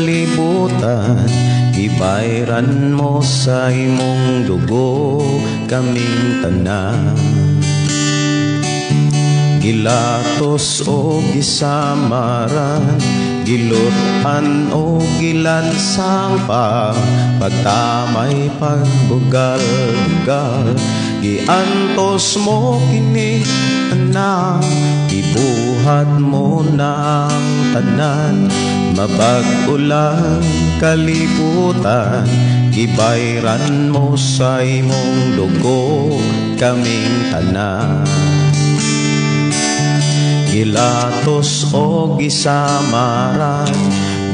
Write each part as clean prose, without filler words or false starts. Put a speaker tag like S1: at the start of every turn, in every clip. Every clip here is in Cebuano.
S1: kalibutan, gibayran mo sa imong dugo kaming tanan. Gilatos o gisamaran, gilut-an o gilansang pa, pagtamay, pagbugal-bugal, giantos mo kini tanan, gibuhat mo na ang tanan, mabag-o lang kalibutan, gibayran mo sa imong dugo kaming tanan. Gilatos o gisamaran,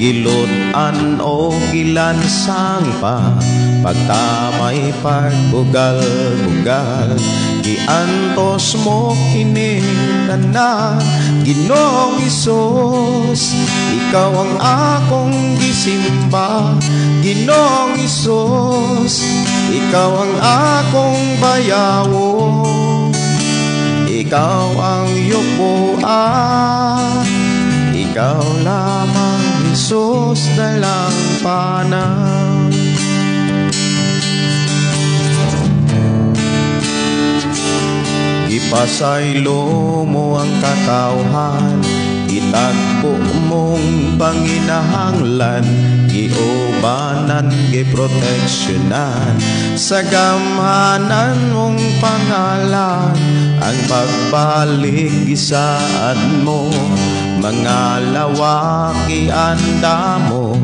S1: gilut-an o gilansang pa, pagtamay, pagbugal-bugal, giantos mo kini tanan. Ginoong Hesus, ikaw ang akong gisimba. Ginoong Hesus, ikaw ang akong bayawon. Ikaw ang yubuan, ikaw lamang, Jesus, dalang panang. Ipasaylo mo ang katawhan, itagpo mong panginahanglan, giubanan, giproteksyonan, sa gamhanan mong pangalan, ang pagbalik gisaad mo, mga lawaki anda mo,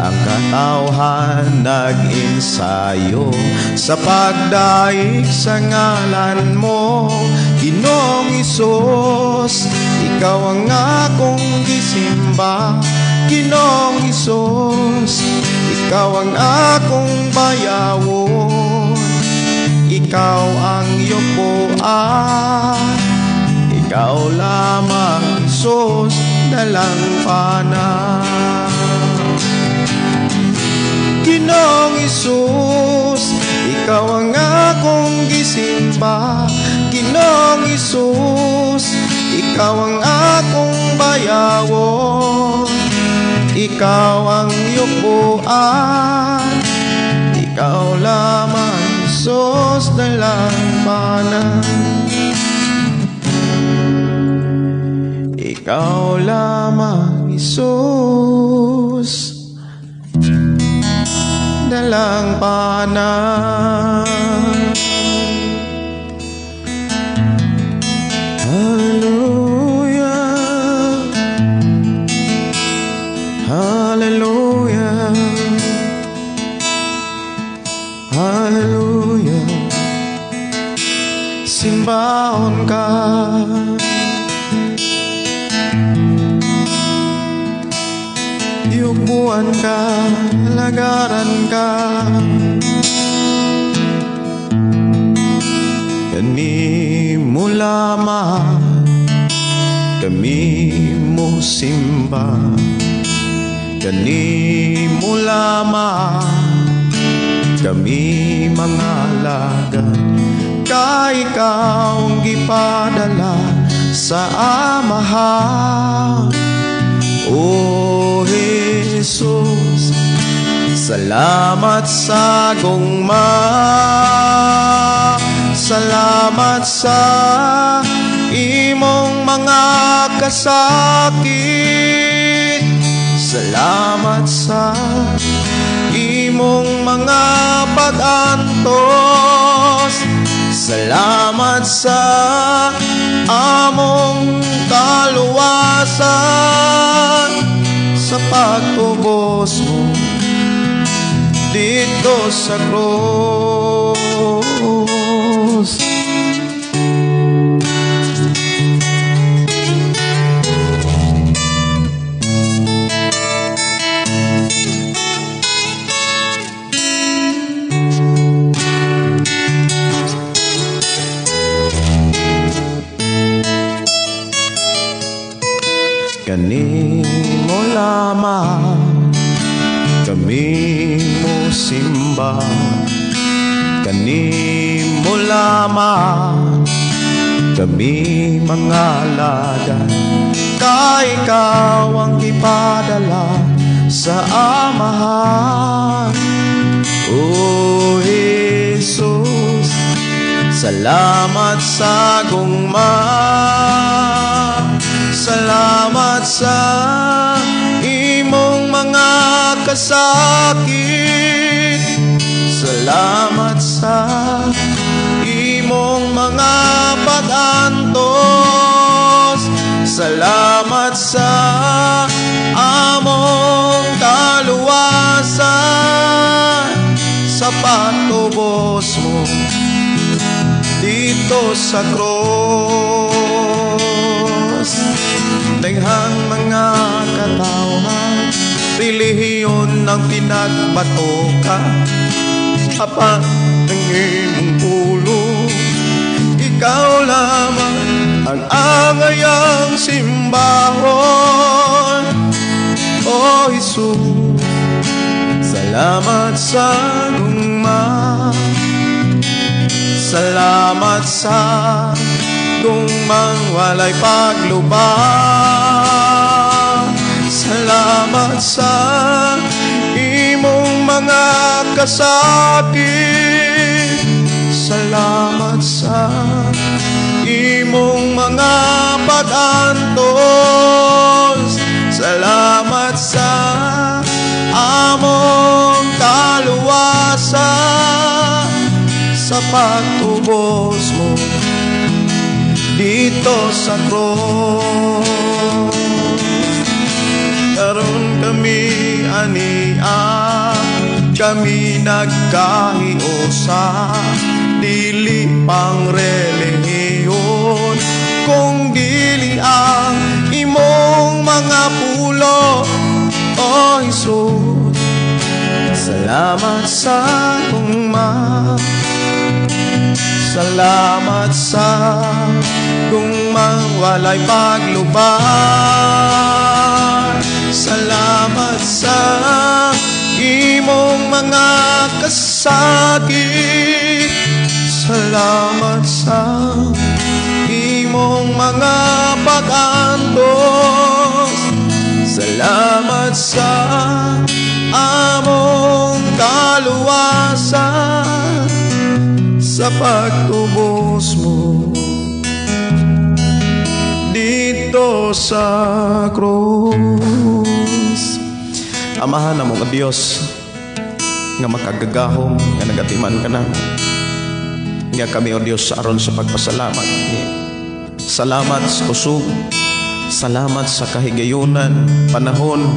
S1: ang katawhan nag-ensayo sa pagdaig sa ngalan mo. Ginoong Hesus, ikaw ang akong gisimba. Ginoong Hesus, ikaw ang akong bayawon. Ikaw ang yubuan, ikaw lamang, Hesus, dalang panang. Ginoong Hesus, ikaw ang akong gisimba. Ginoong Hesus, ikaw ang akong bayawon. Ikaw ang yubuan, ikaw lamang, Jesus, dalang panang. Ikaw lamang, Jesus, dalang panang. Hallelujah, hallelujah, hallelujah. Simbaon ka, yugbuan ka, lagaran ka. Kani mo lamang kami mo simba, kani mo lamang kami mga alagad, kay ikaw ang gipadala sa Amahan. O Jesus, salamat sa gugma, salamat sa imong mga kasakit, salamat sa imong mga pag-antos, salamat sa among kaluwasan, sa pagtubos mo dito sa krus. Kani mo lamang kami mo simba, kani mo lamang kami mga alagad, kay ikaw ang gipadala sa Amahan. O Jesus, salamat sa gugma. Salamat sa imong mga kasakit. Salamat sa imong mga pag-antos. Salamat sa among kaluwasan, sa pagtubos mo didto sa krus. Daghang mga katawhan, relihiyon ang pinagbatoka, apan ang imong pulong, ikaw lamang ang angayang simbahon. O Jesus, salamat sa gugma. Salamat sa gugmang walay pagluba. Salamat sa imong mga kasakit. Salamat sa imong mga pag-antos. Salamat sa among kaluwasan, sa pagtubos mo didto sa krus. Karon kami ania, kami nagkahiusa, dili pang relihiyon, kung dili ang imong mga pulong. O Jesus, salamat sa gugma. Salamat sa gugmang walay pagluba. Salamat sa imong mga kasakit. Salamat sa imong mga pag-antos. Salamat sa among kaluwasan, sa pagtubos mo didto sa krus. Amahan namo nga Dios nga makagagahom, nga nagatiman ka na nga kami, O Dios, aron sa pagpasalamat. Salamat sa kusog, salamat sa kahigayunan, panahon,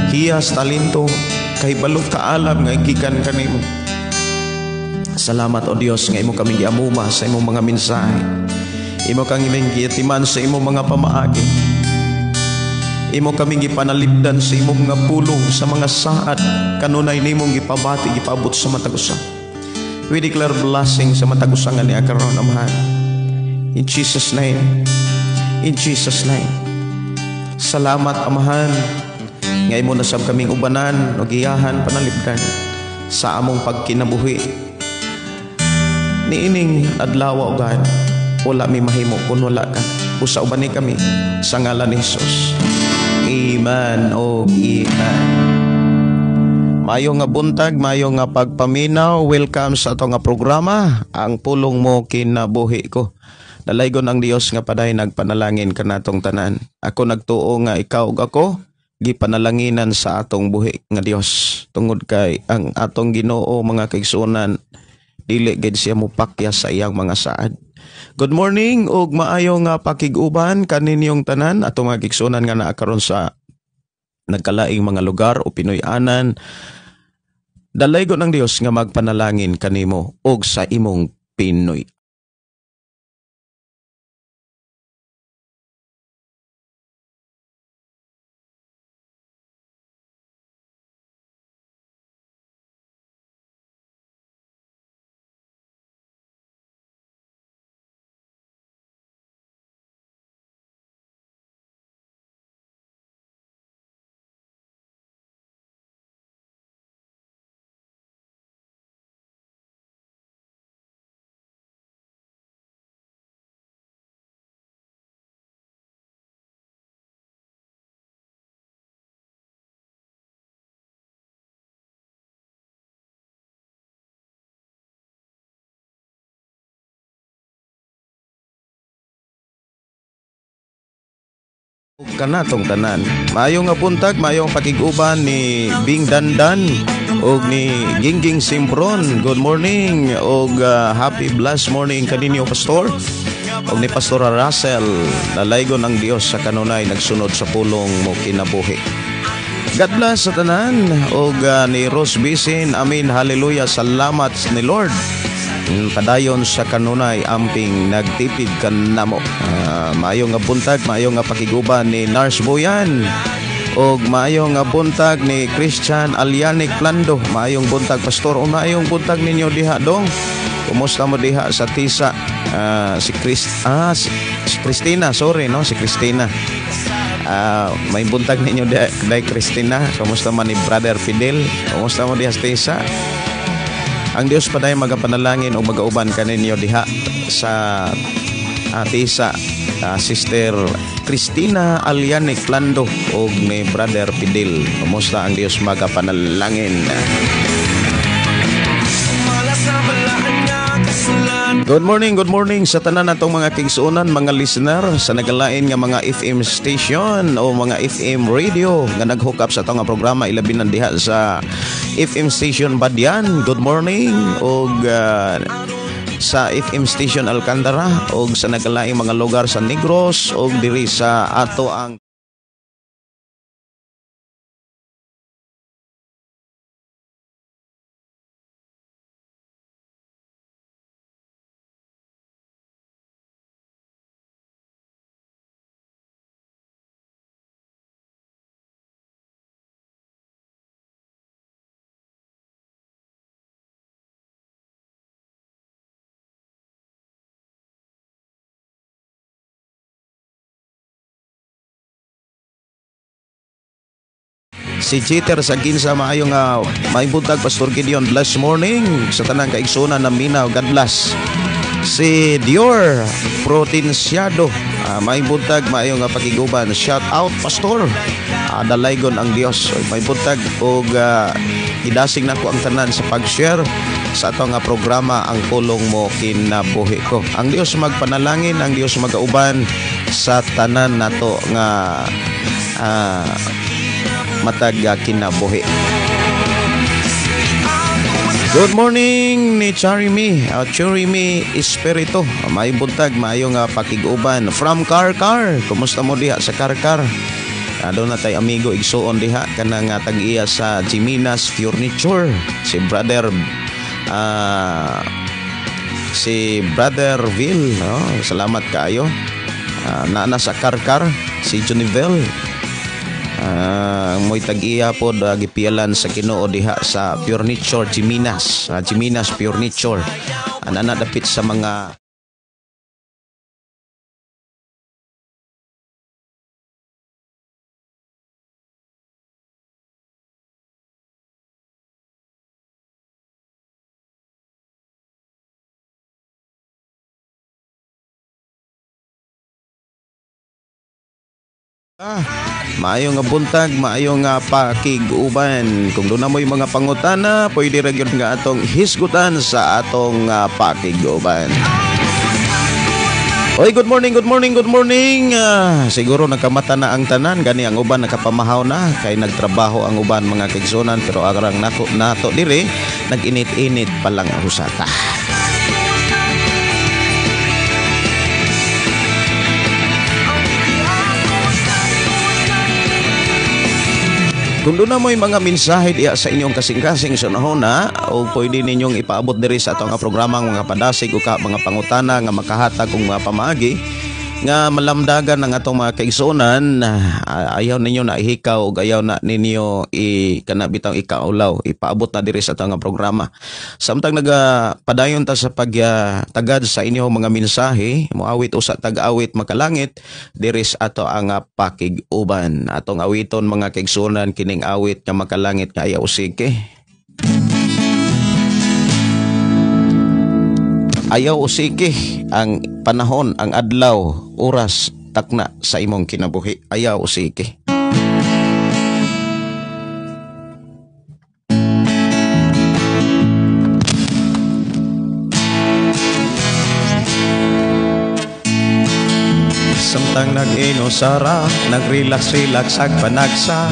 S1: hiyas, talento, kahibalo, kaalam nga gikan kanimo. Salamat, O Dios, nga imo kami giamuma sa imong mga mensahe. Imo kang imong giatiman sa imong mga pamaagi. Imo kami gipanalipdan sa imong mga pulong, sa mga saad kanunay nimong gipabati, gipaabot sa matag usa. We declare blessing sa matag usa nga niya karon, Amahan. In Jesus' name. In Jesus' name. Salamat, Amahan, nga imo nasab kaming ubanan o giyahan, panalipdan sa among pagkinabuhi. Niining adlaw, O God, wala mi mahimo kung wala ka. Usa ubani kami sa ngalan ni Jesus. Amen o amen. Mayo nga buntag, mayo nga pagpaminaw. Welcome sa ato nga programa, Ang Pulong Mo Kinabuhi Ko. Dalaygon ang Dios nga paday nagpanalangin kanatong tanan. Ako nagtuo nga ikaw ug ako gipanalanginan sa atong buhi nga Dios. Tungod kay ang atong Ginoo, mga kaigsuonan, dili gid siya mopakyas sa iyang mga saad. Good morning ug maayo nga pakig-uban kaninyong tanan, atong mga kaigsuonan nga naa karon sa nagkalaing mga lugar o Pinoy-anan. Dalaygon ang Dios nga magpanalangin kanimo ug sa imong Pinoy. Kanatong tanan. Maayo nga buntag, maayong pakig-uban ni Bing Dandan og ni Gingging Simpron. Good morning og happy blessed morning kaninyo, Pastor. Og ni Pastor Russell, nalaygon ang Dios sa kanunay nagsunod sa pulong mo kinabuhi. God bless sa tanan og ni Rose Bisin. Amen, hallelujah, salamat ni Lord. Padayon sa kanunay amping nagtipid kanamo. Maayo nga buntag, maayo nga pakiguban ni Nars Boyan og maayo nga buntag ni Christian Alianic Plando. Maayong buntag, Pastor, o maayong buntag ninyo diha dong. Kumusta mo diha sa Tisa? Si Christina, sorry no, si Christina. May buntag ninyo diha kay Christina. Kumusta man ni Brother Fidel? Kumusta mo diha sa Tisa? Ang Dios padayon magapanalangin o magauban kaninyo diha sa Tisa, Sister Christina Alianic Plando og ni Brother Fidel. Kumusta ang Dios magapanalangin? Good morning sa tanan natong mga kigsuonan, mga listener sa nagalain nga mga FM station o mga FM radio nga nag-hook up sa atong programa, ilabi na diha sa FM station Badian. Good morning og sa FM station Alcantara og sa nagalaing mga lugar sa Negros og diri sa ato ang si Jeter sa Ginsa. Maayong may buntag, Pastor Gideon. Blessed morning sa tanang kaigsunan na minaw. God bless. Si Dior Protenciado, may buntag, maayong pakiguban. Shout out, Pastor. Dalaygon ang Dios. May buntag og idasig nako ang tanan sa pag-share sa atong programa Ang Pulong Mo Kinabuhi Ko. Ang Dios magpanalangin, ang Dios magauban sa tanan nato nga matag kinabuhi. Good morning ni Charimy, Charimy Espiritu. May buntag, maayong pakig-uban from Karkar. Kumusta mo diha sa Karkar? Doon na tay amigo igsuon diha kanang tag-iya sa Jiminas Furniture, si Brother Ville, no? Salamat kaayo. Naa sa Karkar si Junivel. Mo'y tag-iya pod gipialan sa Ginoo diha sa Furniture Jiminas, Jiminas Furniture. Ana dapit sa mga Maayo nga buntag, maayo nga pakig-uban. Kung doon na mo'y mga pangutana, pwede ra gyud nga atong hisgutan sa atong pakig-uban. Oy, good morning, good morning, good morning. Siguro nagkamata na ang tanan, gani ang uban nakapamahaw na kay nagtrabaho ang uban mga kaigsunan, pero arang nako nato diri nag-init-init pa lang ang husata. Kung doon na mo'y mga mensahe diya sa inyong kasing-kasing sunahona, o pwede ninyong ipaabot diri sa atong programa mga padasig o ka mga pangutana nga makahatag og mga pamaagi nga malamdagan ang atong mga kaigsuonan, ayaw ninyo na ihikaw og ayaw na ninyo kanabitang ikaulaw, ipaabot na diri sa atong programa. Samtang nagapadayon ta sa pagtagad sa inyong mga mensahe, moawit usa tag-awit makalangit diri sa ato ang pakig-uban. Atong awiton mga kaigsuonan kining awit nga makalangit nga ayaw usiki. Ayaw usiki ang panahon, ang adlaw, oras, takna sa imong kinabuhi. Ayaw usiki. Samtang nag-inusara, nagrelax-relax ag panagsa,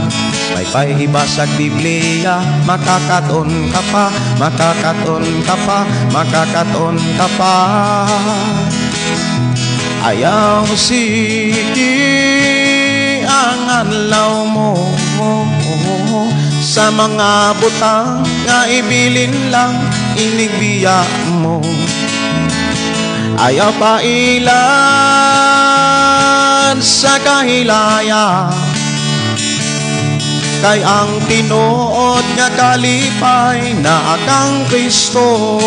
S1: may ibasag Biblia, makakaton ka pa, makakaton ka pa, makakaton ka pa. Ayaw sige ang adlaw mo sa mga butang nga ibilin lang inigbiya mo. Ayaw pa ilan sa kahilaya, kay ang tinuod nga kalipay na akang Kristo.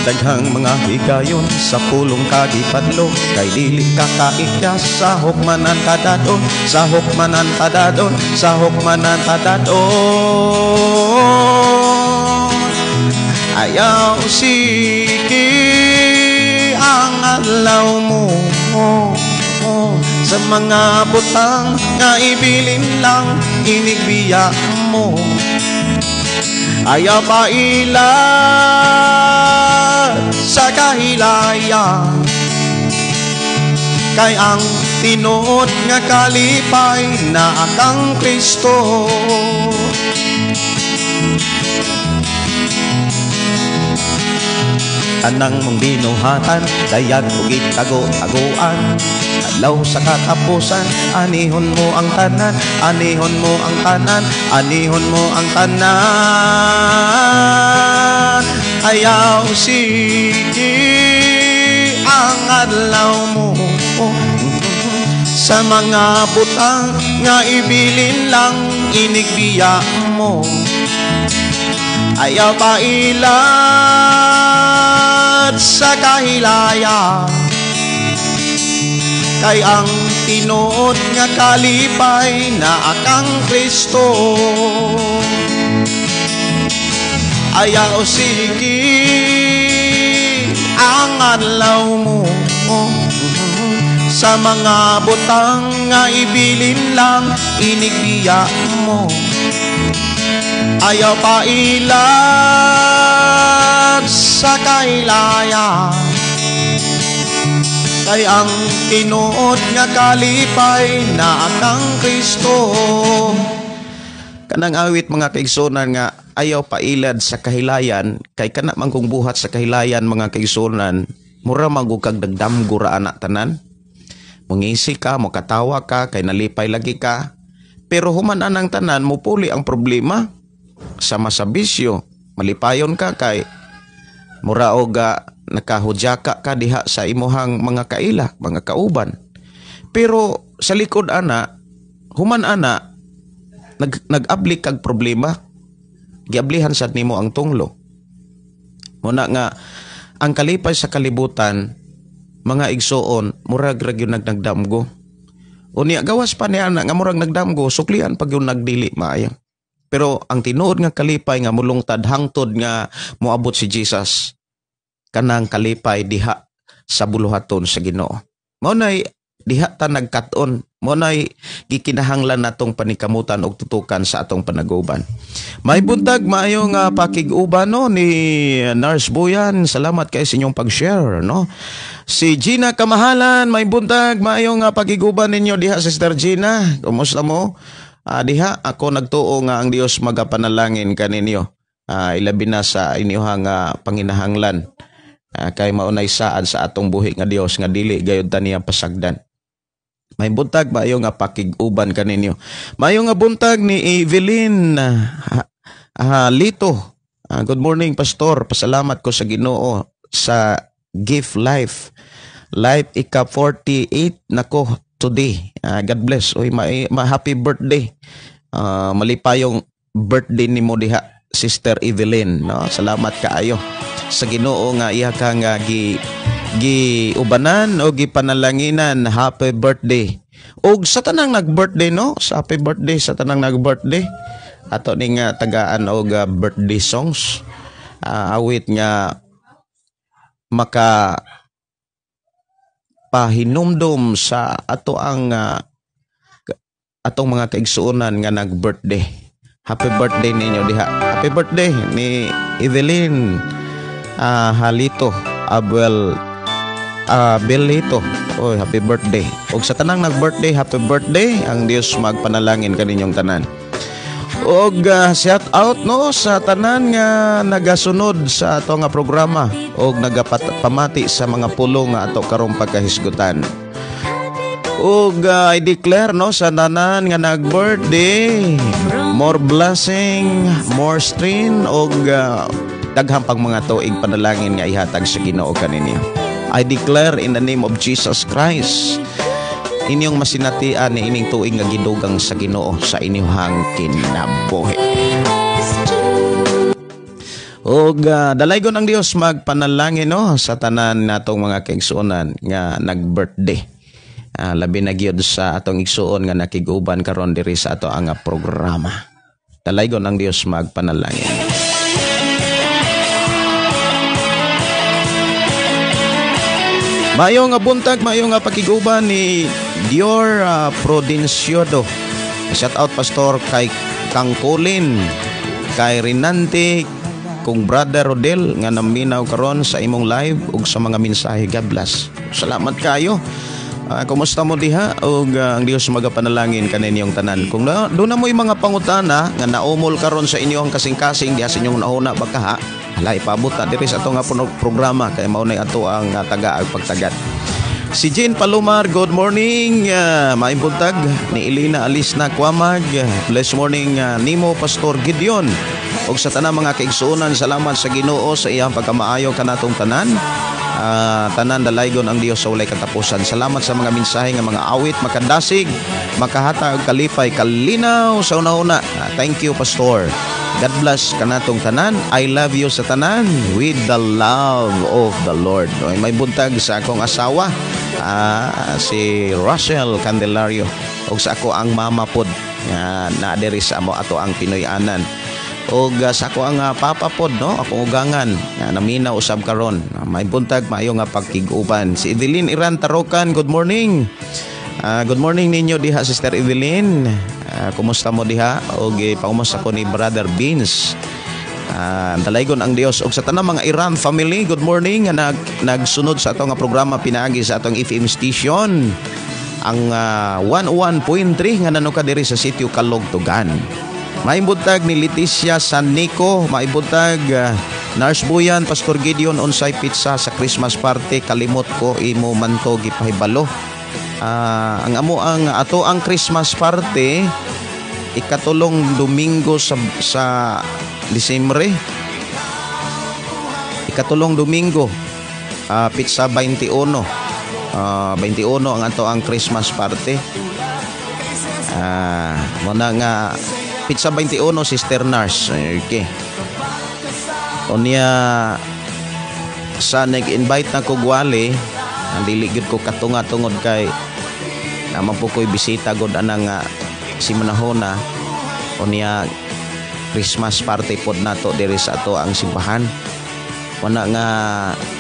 S1: Daghang mga higayon sa pulong kagipadlo, kay dili ka kaikyas sa hukmanan kadadon, sa hukmanan kadadon, sa hukmanan kadadon. Ayaw sige ang adlaw mo sa mga butang nga ibilin lang inigbiya mo. Ayaw pa ilan sa kahilaya, kay ang tinuod nga kalipay na akang Kristo. Anang mong binuhatan, dayag o gitago-taguan, adlaw sa katapusan, anihon mo ang tanan, anihon mo ang tanan, anihon mo ang tanan. Ayaw sige ang adlaw mo sa mga butang nga ibilin lang inigbiya mo. Ayaw pa ilad sa kahilaya, kay ang tinuod nga kalipay na akang Kristo. Ayaw sige ang adlaw mo sa mga butang nga ibilin lang inigbiya mo. Ayaw pa ilad sa kailaya, kay ang tinuod nga kalipay na akang Kristo. Kanang awit mga kaigsunan nga ayaw pailad sa kahilayan, kay kana man kung buhat sa kahilayan mga kaigsunan, mura man kag dagdamgo ra anak tanan. Mungisi ka, mukatawa ka, kay nalipay lagi ka. Pero human anang tanan, mupuli ang problema. Sama sa bisyo, malipayon ka kay mura og nakahudyaka ka diha sa imuhang mga kaila, mga kauban. Pero sa likod ana, human ana, nag-abli kag problema, giablihan sad nimo ang tunglo. Muna nga ang kalipay sa kalibutan, mga igsoon, murag ra gyud nagdamgo. Unya gawas pa niya nga murag nagdamgo, suklian pag yung nagdili maayo. Pero ang tinuod nga kalipay nga mulungtad hangtod nga moabot si Jesus, kanang kalipay diha sa buluhaton sa Ginoo. Mao nay diha ta nagkat-on, mao nay gikinahanglan natong panikamutan og tutukan sa atong panaguban. May buntag maayo nga pakig-uban no ni Nurse Buyan. Salamat kay sa inyong pag-share no. Si Gina Kamahalan, may buntag maayo nga pakig-uban ninyo diha, Sister Gina. Kumusta mo? Diha ako nagtuo nga ang Dios magapanalangin kaninyo. Ilabi na sa inyong panginahanglan. Kay maunay saad sa atong buhi nga Dios nga dili gayud ta niya pasagdan. May buntag maayo nga pakig-uban kaninyo. Maayo nga buntag ni Evelyn Lito. Good morning, Pastor. Pasalamat ko sa Ginoo sa gift life. Life ika 48 nako today. God bless. Oy, ma happy birthday. Malipayong birthday nimo diha, Sister Evelyn, no? Salamat kaayo sa Ginoo nga iya ka nga gi ubanan o gipanalanginan. Happy birthday. Og sa tanang nag-birthday no, sa happy birthday sa tanang nag-birthday. Ato ning tagaan og birthday songs. Awit nga maka pahinumdum sa ato ang atong mga kaigsuonan nga nag-birthday. Happy birthday ninyo diha. Happy birthday ni Evelyn Halito Abuel Belito. Oy, happy birthday. Og sa tanang nag-birthday, happy birthday. Ang Dios magpanalangin kaninyong tanan. Og shout out no sa tanan nga nagasunod sa ato nga programa og nagapamati sa mga pulong nga ato karong pagkahisgutan. Og I declare no sa tanan nga nag-birthday, more blessing, more strength og daghang pang mga tuig panalangin nga ihatag sa Ginoo kaninyo. I declare in the name of Jesus Christ, inyong masinatian ni ining tuig nga gidugang sa Ginoo sa inyong kinabuhi. Og dalaygon ang Dios magpanalangin no sa tanan natong mga kaigsuonan nga nag-birthday. Labi na gyud sa atong igsuon nga nakig-uban karon diri sa ato ang programa. Dalaygon ang Dios magpanalangin. Mayo nga buntag, mayo nga pakiguban ni Dior Prudenciodo. Shout out Pastor kay Kangkulin, kay Rinante, kung Brother Rodel nga naminaw karon sa imong live ug sa mga mensahe. God bless. Salamat kayo. Kumusta mo diha ug ang Dios magapanalangin kaninyong tanan. Kung doon na mo'y mga pangutana nga naumol karon sa inyong kasing-kasing diha sa inyong nauna baka hala ipaabot na diri sa ato nga programa kay mao nay ato ang taga ag pagtagad. Si Jean Palomar, good morning. Maayong buntag ni Elena Alisna Kwamag. Blessed morning nimo Pastor Gideon. Ug sa tanang mga kaigsuonan, salamat sa Ginoo sa iyang pagkamaayo kanatong tanan. Tanan dalaygon ang Dios sa walay katapusan. Salamat sa mga mensahe nga mga awit makadasig, makahatag kalipay, kalinaw sa una-una. Thank you Pastor. God bless kanatong tanan. I love you sa tanan with the love of the Lord. Okay, may buntag sa akong asawa, si Russell Candelario, ug sa ako ang mama pod na diri sa amo ato ang Pinoy-anan. Og sa ako ang papa pod no, akong ugangan naminaw usab karon. May buntag, maayo nga pagkig-uban. Si Edeline Iran Tarokan, good morning. Good morning ninyo diha Sister Edeline. Kumusta mo diha? Og pangumusta ko ni Brother Beans. Dalaygon ang Dios og sa tanang mga Iran family, good morning nga nagsunod sa atong programa pinaagi sa atong FM station ang 101.3 nga nanuka diri sa sitio Kalugtugan. Maayong buntag ni Leticia San Nico, maayong buntag Nurse Buyan, Pastor Gideon, unsay pizza sa Christmas party, kalimot ko imo manto gipahibalo. Ang amo ang ato ang Christmas party ikatulong Domingo sa Disyembre. Ikatulong Domingo, pizza 21. 21 ang ato ang Christmas party. Muna nga pizza 21 Sister Nurse. Okay. Unya sa nag-invite na ko gwali, ang dili gyud ko katunga tungod kay naman po ko'y bisita god anang si Manahona. Unya Christmas party pod nato diri sa ato ang simbahan. Wala nga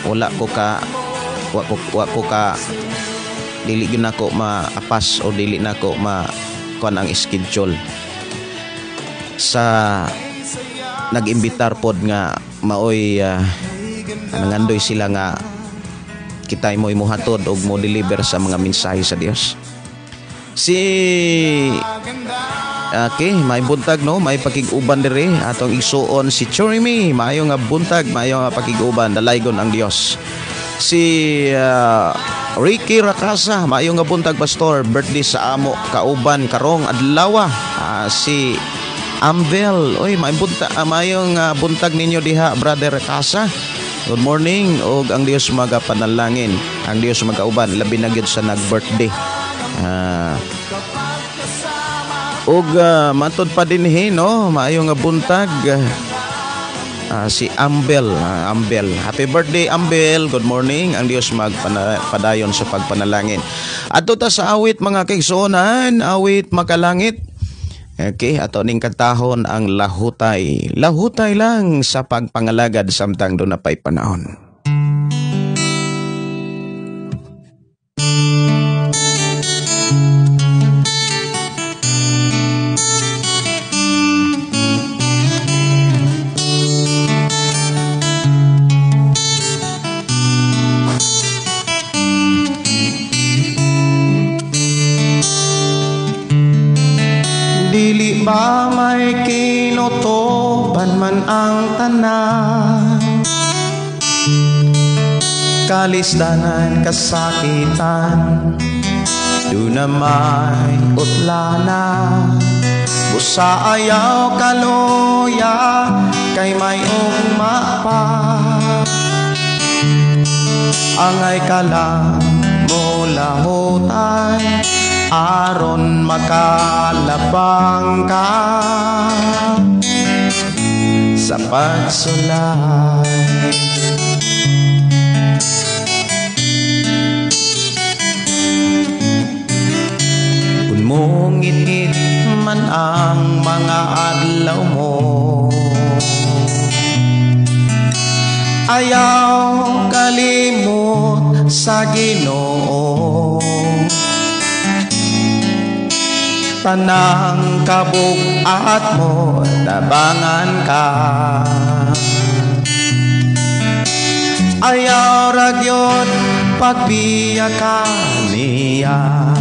S1: wala ko ka wa ko ka dili gyud nako maapas o dili nako ma kuan ang schedule sa nag-imbitar pod nga maoy nangandoy sila nga kita mo imuhatod og mo deliver sa mga mensahe sa Dios. Si okay, may buntag no, may pakig-uban diri atong igsuon si Chorimi, maayo nga buntag, maayo nga pakig-uban, dalaygon ang Dios. Si Ricky Rakasa, maayo nga buntag Pastor, birthday sa amo kauban karong adlaw. Si Ambel, oy may buntag, maayo nga buntag ninyo diha Brother Rakasa. Good morning og ang Dios magapanalangin, ang Dios magauban labi na gyud sa nag-birthday. Og matod pa dinhi no, maayo nga buntag si Ambel, Ambel. Happy birthday Ambel. Good morning. Ang Dios magpadayon sa pagpanalangin. Adto ta sa awit mga kaigsuonan, awit makalangit. Okay, ato ning kantahon ang lahutay. Lahutay lang sa pagpangalagad samtang doon na pa'y panahon. may kinutuban man ang tanan, kalisdanan, kasakitan, duna may utlanan. Busa ayaw kaluya, kay may ugma pa. Angay ka lang molahutay aron makalabang ka sa pagsulay. Kung mongit-ngit man ang mga adlaw mo, ayaw kalimot sa Ginoo. Tanang kabug-at mo, tabangan ka. Ayaw ra gyud pagbiya ka niya.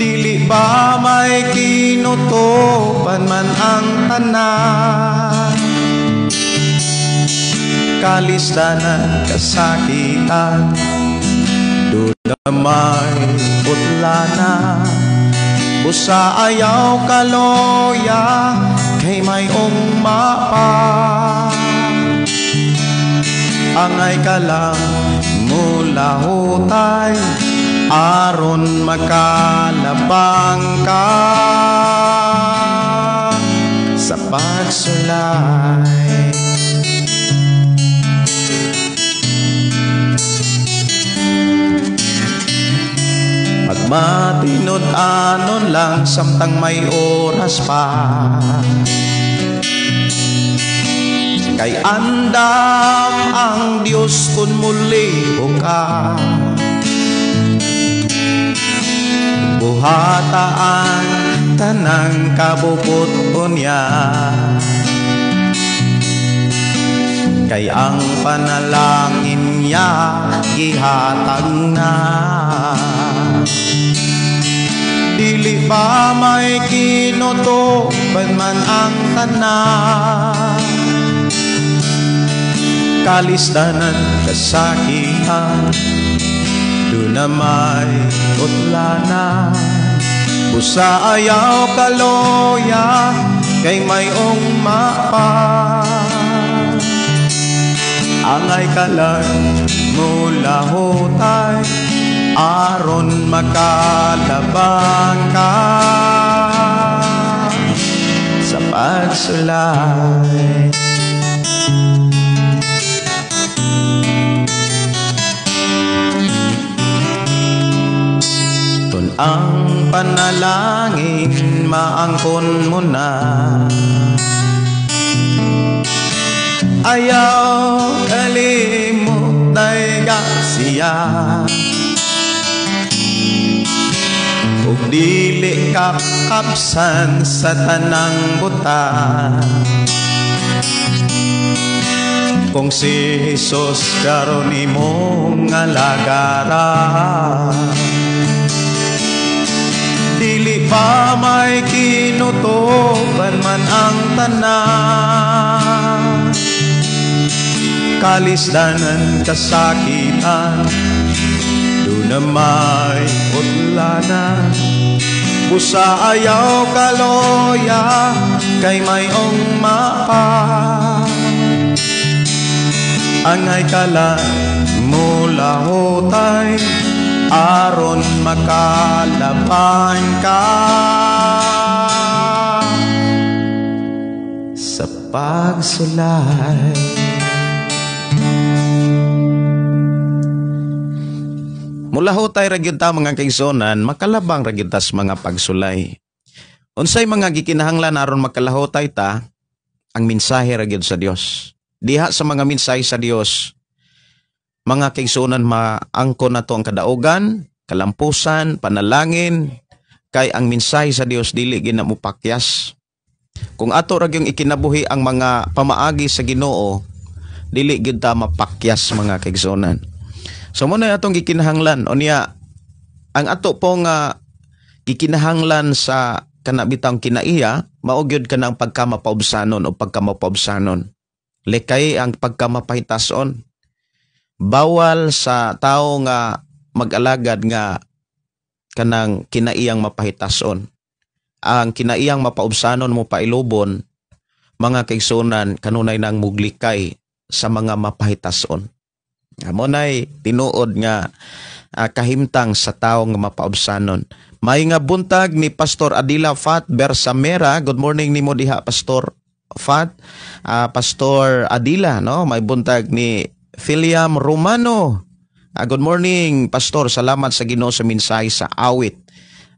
S1: Dili ba may kinutuban man ang tanan, kalisdanan, kasakitan, duna may utlanan. Busa ayaw kaloya, kay may ugma pa. Angay ka lang mulahutay aron makalabang ka sa pagsulay. Magmatinud-anon lang samtang may oras pa, kay andam ang Dios kun mulibog ka. Buhata ang tanang kabubut-on niya, kay ang panalangin niya gihatag na. Dili ba may kinutuban man ang tanan, kalisdanan, kasakitan, duna may utlanan. Busa ayaw kaloya, kay may ugma pa. Angay ka lang mulahutay aron makalabang ka sa pagsulay. Tun ang panalangin maangkon mo na, ayaw kalimot dayga siya. Ug dili ka kapsan sa tanang buta, kung si Jesus karon imong alagara. Dili pa may kinutuban man ang tanan, kalisdanan, kasakitan, duna may utlanan. Busa ayaw kaloya, kay may ugma pa. Angay ka lang mulahutay aron makalaban ka sa pagsulay. Mulahutay ra gyud ta mga kaigsuonan, makalabang ra gyud ta sa mga pagsulay. Unsay mga gikinahanglan aron makalahutay ta? Ang mensahe ra gyud sa Dios. Diha sa mga mensahe sa Dios, mga kaigsuonan, maangkon nato ang kadaugan, kalampusan, panalangin, kay ang mensahe sa Dios dili gid na mopakyas. Kung ato ra gyud ikinabuhi ang mga pamaagi sa Ginoo, dili gyud ta mapakyas mga kaigsuonan. So muna atong gikinahanglan. Unya, ang ato pong gikinahanglan sa kana bitang kinaiya mao gyud kanang pagkamapaubsanon o pagkamapaubsanon. Likay ang pagkamapahitason. Bawal sa tao nga mag-alagad nga kanang kinaiyang mapahitason. Ang kinaiyang mapaubsanon mo pailubon, mga kaigsunan, kanunay nang muglikay sa mga mapahitason. Amo nay tinuod nga kahimtang sa tao nga mapaubsanon. May nga buntag ni Pastor Adila Fat Bersamera. Good morning nimo diha, Pastor Fat. Pastor Adila, no? May buntag ni Philiam Romano. Good morning, Pastor. Salamat sa Ginoo sa mensahe sa awit.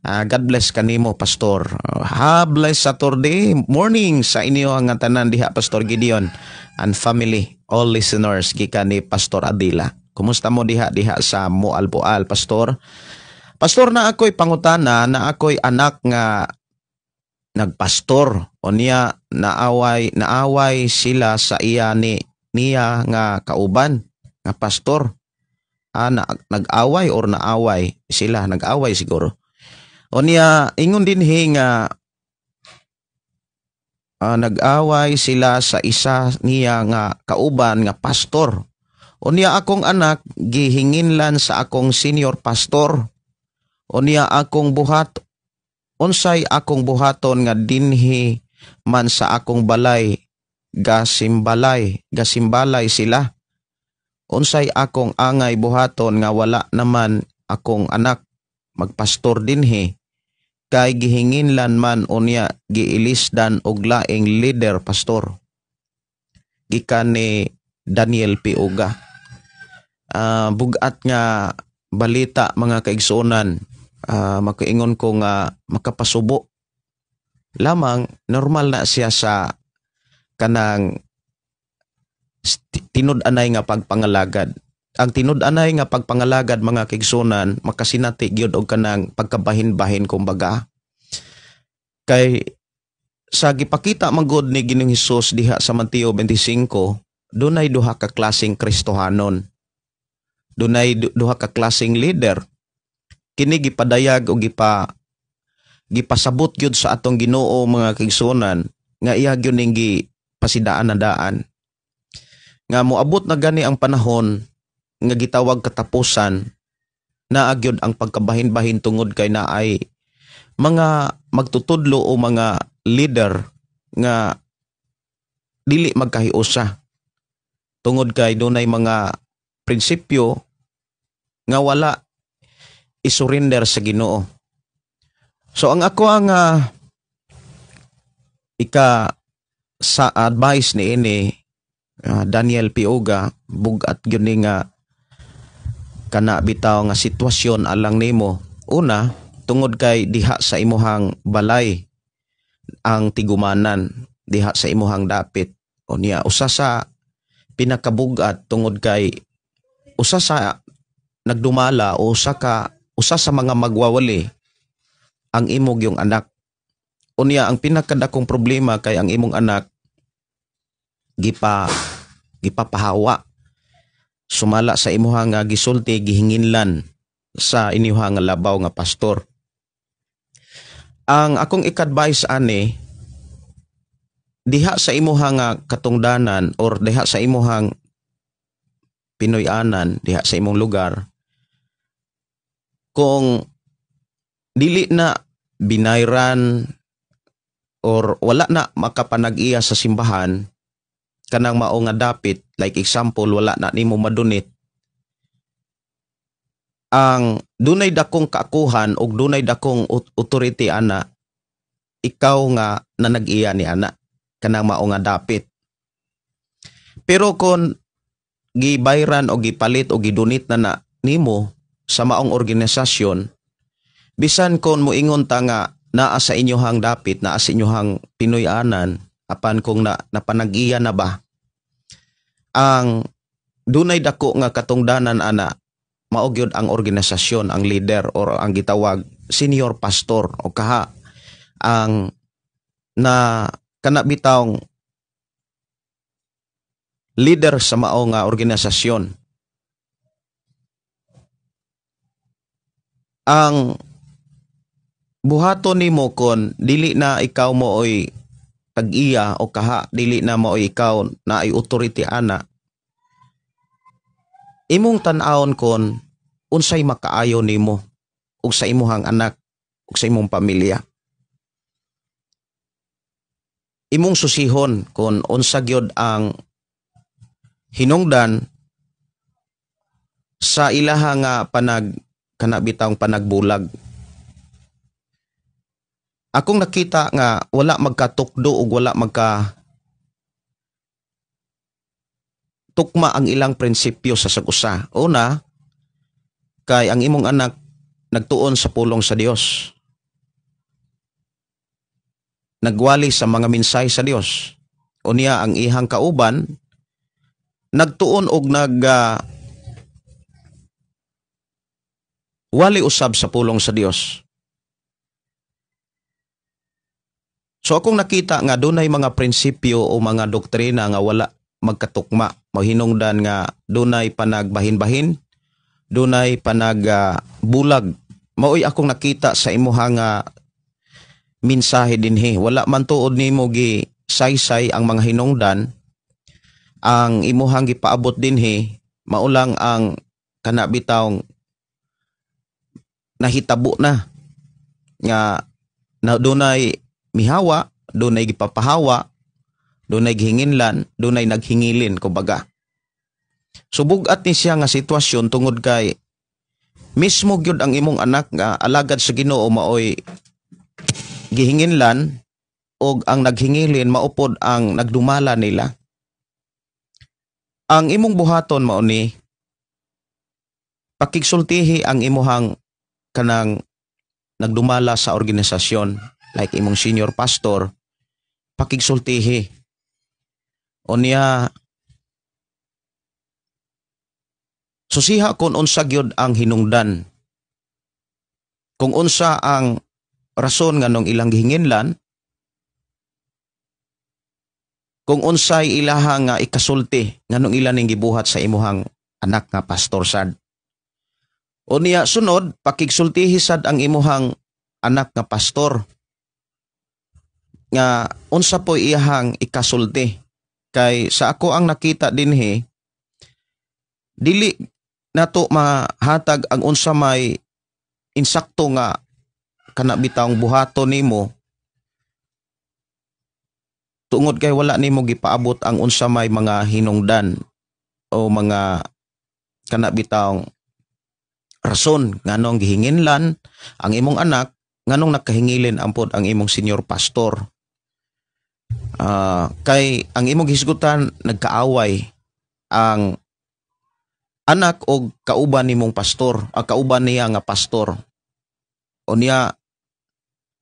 S1: God bless kanimo, Pastor. Have blessed Saturday morning sa inyo ang tanan diha, Pastor Gideon and family, all listeners, gikan ni Pastor Adila. Kumusta mo diha diha sa Moalboal, Pastor? Pastor, na ako'y pangutana, na ako'y anak nga nagpastor o niya naaway naaway sila sa iya ni niya nga kauban nga pastor. Na, nag-away or naaway sila, nag-away siguro. O niya ingon dinhi nga nag-away sila sa isa niya nga kauban nga pastor. O niya akong anak gihinginlan sa akong senior pastor. O niya akong buhat, unsay akong buhaton nga dinhi man sa akong balay gasimbalay gasimbalay sila? Unsay akong angay buhaton nga wala naman akong anak magpastor dinhi kay gihinginlan man unya giilisdan og laing leader, Pastor? Gikan ni Daniel Piuga. Bugat nga balita, mga kaigsuonan, makaingon ko nga makapasubo lamang. Normal na siya sa kanang tinud-anay nga pagpangalagad. Ang tinud-anay nga pagpangalagad, mga kaigsuonan, makasinati gyud og kanang pagkabahin-bahin kumbaga, kay sa gipakita man gud ni Ginoong Hesus diha sa Mateo 25, dunay duha ka klaseng Kristohanon, dunay duha ka klaseng leader. Kini gipadayag o gipasabot gyud sa atong Ginoo, mga kaigsuonan, nga iya gyud ning gipasidaan na daan nga moabot na gani ang panahon nga gitawag katapusan, naa gyud ang pagkabahin-bahin tungod kay naay mga magtutudlo o mga leader nga dili magkahiusa tungod kay dunay mga prinsipyo nga wala isurrender sa Ginoo. So ang ako ang ika sa advice ni ini Daniel Piuga, bugat gyud ni nga kana bitaw nga sitwasyon alang nimo. Una, tungod kay diha sa imuhang balay ang tigumanan, diha sa imuhang dapit. O niya usa sa pinakabugat tungod kay usa sa nagdumala o usa sa mga magwawali ang imong yung anak. Unya ang pinakadakong problema kay ang imong anak gipapahawa sumala sa imuha nga gisulti, gihinginlan sa inyuha nga labaw nga pastor. Ang akong ik-advise ani, diha sa imuha nga katungdanan or diha sa imuhang Pinoy-anan, diha sa imong lugar, kung dili na binayran or wala na makapanag-iya sa simbahan kanang mao nga dapit, like example, wala na nimo madunit, ang dunay dakong kaakuhan og dunay dakong authority ana, ikaw nga nanag-iya ni ana kanang mao nga dapit. Pero kung gibayran o gipalit o gidunit na na nimo sa maong organisasyon, bisan kon moingon ta nga naa sa inyohang dapit, naa sa inyohang Pinoy-anan, apan kung na napanag-iya na ba, ang dunay dako nga katungdanan ana mao gyud ang organisasyon, ang leader or ang gitawag senior pastor o kaha ang na kana bitawng leader sa mao nga organisasyon. Ang Buhaton nimo kon dili na ikaw mo oy tag-iya o kaha dili na mo ikaw na ay authority ana, imong tan-awon kon unsay makaayo nimo ug sa imuhang anak ug sa imong pamilya. Imong susihon kon unsa gyud ang hinungdan sa ilaha nga panag kana bitawng panagbulag. Akong nakita nga wala magkatukdo ug wala magka tukma ang ilang prinsipyo sa sag-usa. Una, kay ang imong anak nagtuon sa pulong sa Dios. Nagwali sa mga minsay sa Dios. Unya ang ihang kauban nagtuon og nag wali usab sa pulong sa Dios. So akong nakita nga dunay mga prinsipyo o mga doktrina nga wala magkatukma. Mahinungdan nga dunay panagbahin-bahin, dunay panagbulag. Maoy akong nakita sa imuha nga mensahe dinhi. Wala man tuod nimo gi saysay ang mga hinungdan. Ang imuhang gipaabot dinhi maulang ang kana bitawng nahitabo na nga na dunay mihawa, dunay gipapahawa, dunay gihinginlan, dunay naghingilin kumbaga. So bug-at ni siya nga sitwasyon tungod kay mismo gyud ang imong anak nga alagad sa Ginoo maoy gihinginlan og ang naghingilin maupod ang nagdumala nila. Ang imong buhaton mao ni pakigsultihi ang imuhang kanang nagdumala sa organisasyon, like imong senior pastor, pakigsultihi. Unya susiha kung unsa gyud ang hinungdan, kung unsa ang rason nganong ilang gihinginlan, kung unsay ilaha nga ikasulti nganong ila ning gibuhat sa imuhang anak nga pastor sad. Unya sunod, pakigsultihi sad ang imuhang anak nga pastor nga unsa po iyahang ikasulti. Kay sa ako ang nakita dinhi, dili nato mahatag ang unsa may insakto nga kana bitawng buhaton nimo tungod kay wala nimo gipaabot ang unsa may mga hinungdan o mga kana bitawng rason nganong gihinginlan ang imong anak, nganong nakahingilin ampod ang imong senior pastor. Kay ang imong hisgutan nagkaaway ang anak og kauban nimong pastor, ang kauban niya nga pastor. Unya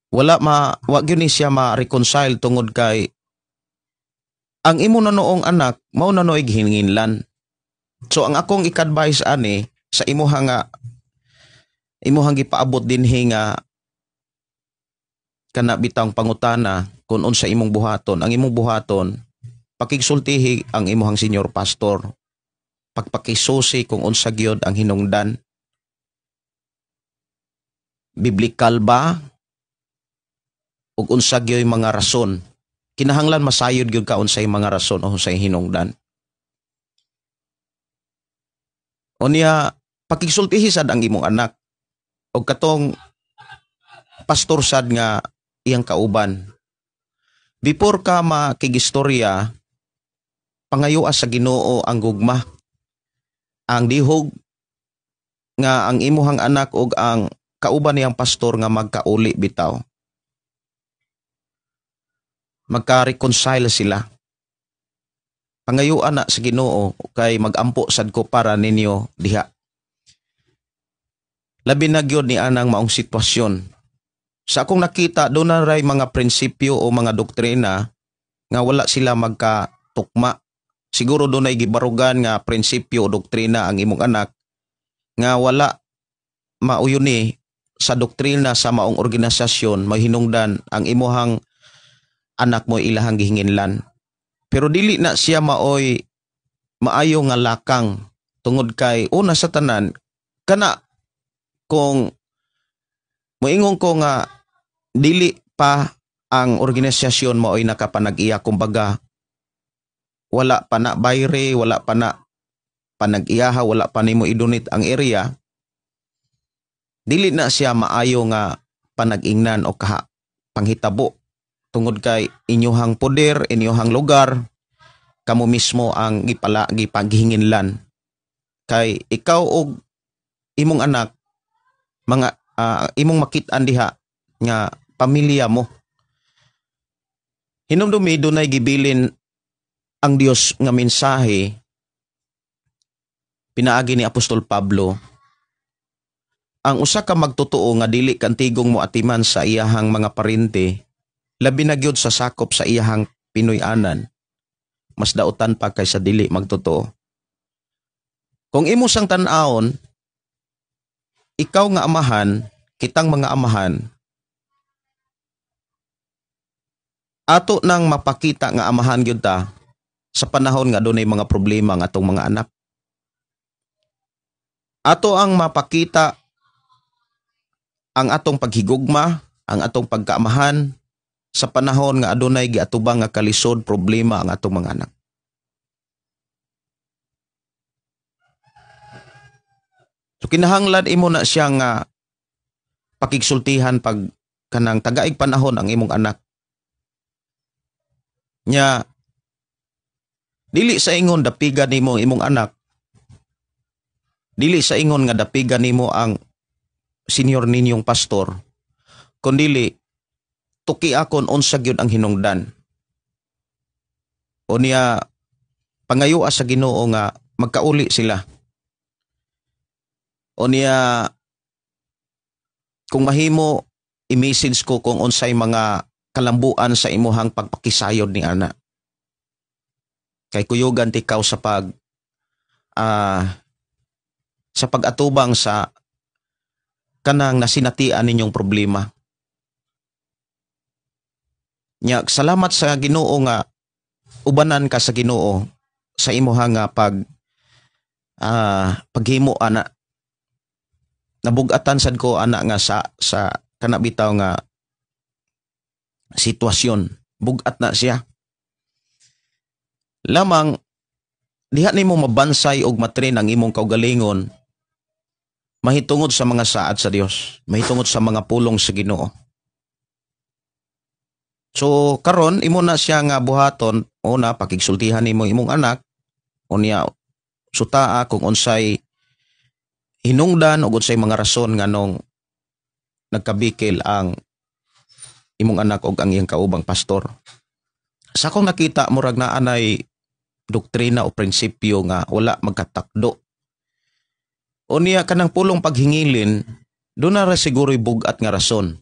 S1: wala ma wa gyud ni siya ma-reconcile tungod kay ang imo na noong anak mao na nooy gihinginlan. So ang akong i-advise ani sa imuha nga imuhang gipaabot dinhi nga kana bitang pangutana kung unsa imong buhaton. Ang imong buhaton, pakigsultihi ang imuhang senior pastor, pagpakisusi kung unsa gyud ang hinungdan. Biblikal ba ug unsa gyud mga rason? Kinahanglan masayod gyud ka unsay mga rason o unsay hinungdan. Unya pakigsultihi sad ang imong anak og katong pastor sad nga iyang kauban. Before ka makigistorya, pangayoa sa Ginoo ang gugma, ang dihog nga ang imuhang anak og ang kauban niyang pastor nga magkauli bitaw. Magka-reconcile sila. Pangayuan na sa Ginoo kay magampo sad ko para ninyo diha. Labi na gyud ni anang maong sitwasyon. Sa akong nakita, doon na ray mga prinsipyo o mga doktrina nga wala sila magkatukma. Siguro doon ay gibarugan nga prinsipyo o doktrina ang imong anak nga wala mauyon ni sa doktrina sa maong organisasyon mahinungdan ang imuhang anak mo ilahang gihinginlan. Pero dili na siya maoy maayo nga lakang tungod kay una sa tanan kana kung moingon ko nga Dili pa ang organisasyon mo ay nakapanag-iya, kumbaga wala pa na bayre, wala pa na panag-iyaha, wala pa nimo i-donate ang area, dili na siya maayo nga panag-ingnan o kaha panghitabo tungod kay inyuhang poder, inyuhang lugar, kamo mismo ang gipala gipaghinginlan. Kay ikaw og imong anak, mga imong makit-an diha nga pamilya mo. Hinumdumi, dunay gibilin ang Dios nga mensahe pinaagi ni Apostol Pablo. Ang usa ka magtotoo nga dili kantigong mo atiman sa iyahang mga parente, labi na gyud sa sakop sa iyahang Pinoy-anan, mas dautan pa kaysa dili magtotoo. Kung imo sang tan-awon, ikaw nga amahan, kitang mga amahan, ato nang mapakita nga amahan gyud ta sa panahon nga dunay mga problema nga atong mga anak. Ato ang mapakita ang atong paghigugma, ang atong pagkaamahan sa panahon nga adunay giatubang nga kalisod, problema ang atong mga anak. So kinahanglan imo na siya nga pakigsultihan pag kanang tagaig panahon ang imong anak. Nya dili sa ingon dapigan nimo ang imong anak. Dili sa ingon nga dapigan nimo ang senior ninyong pastor, kundili tuki akon unsa gyud ang hinungdan. O niya pangayoa sa Ginoo nga magkauli sila. O niya kung mahimo i-message ko kung unsay mga kalambuan sa imuhang pagpakisayod ni ana. Kay kuyugan tikaw sa pag sa pag-atubang sa kanang nasinatian ninyong problema. Nya salamat sa Ginoo nga ubanan ka sa Ginoo sa imuha nga pag paghimo ana. Nabugatan sad ko ana nga sa kana bitaw nga sitwasyon. Bugat na siya. Lamang diha nimo mabansay og matrin ang imong kaugalingon mahitungod sa mga saad sa Dios, mahitungod sa mga pulong sa Ginoo. So karon imo na siya nga buhaton, una pakigsultihan nimo imong anak, unya sutaa kung unsay hinungdan ug unsay mga rason nganong nagkabikil ang imong anak og ang iyang kaubang pastor. Sa akong nakita, murag naa nay doktrina o prinsipyo nga wala magkatakdo. Unya kanang pulong paghingilin, doon na ra siguro'y bugat nga rason.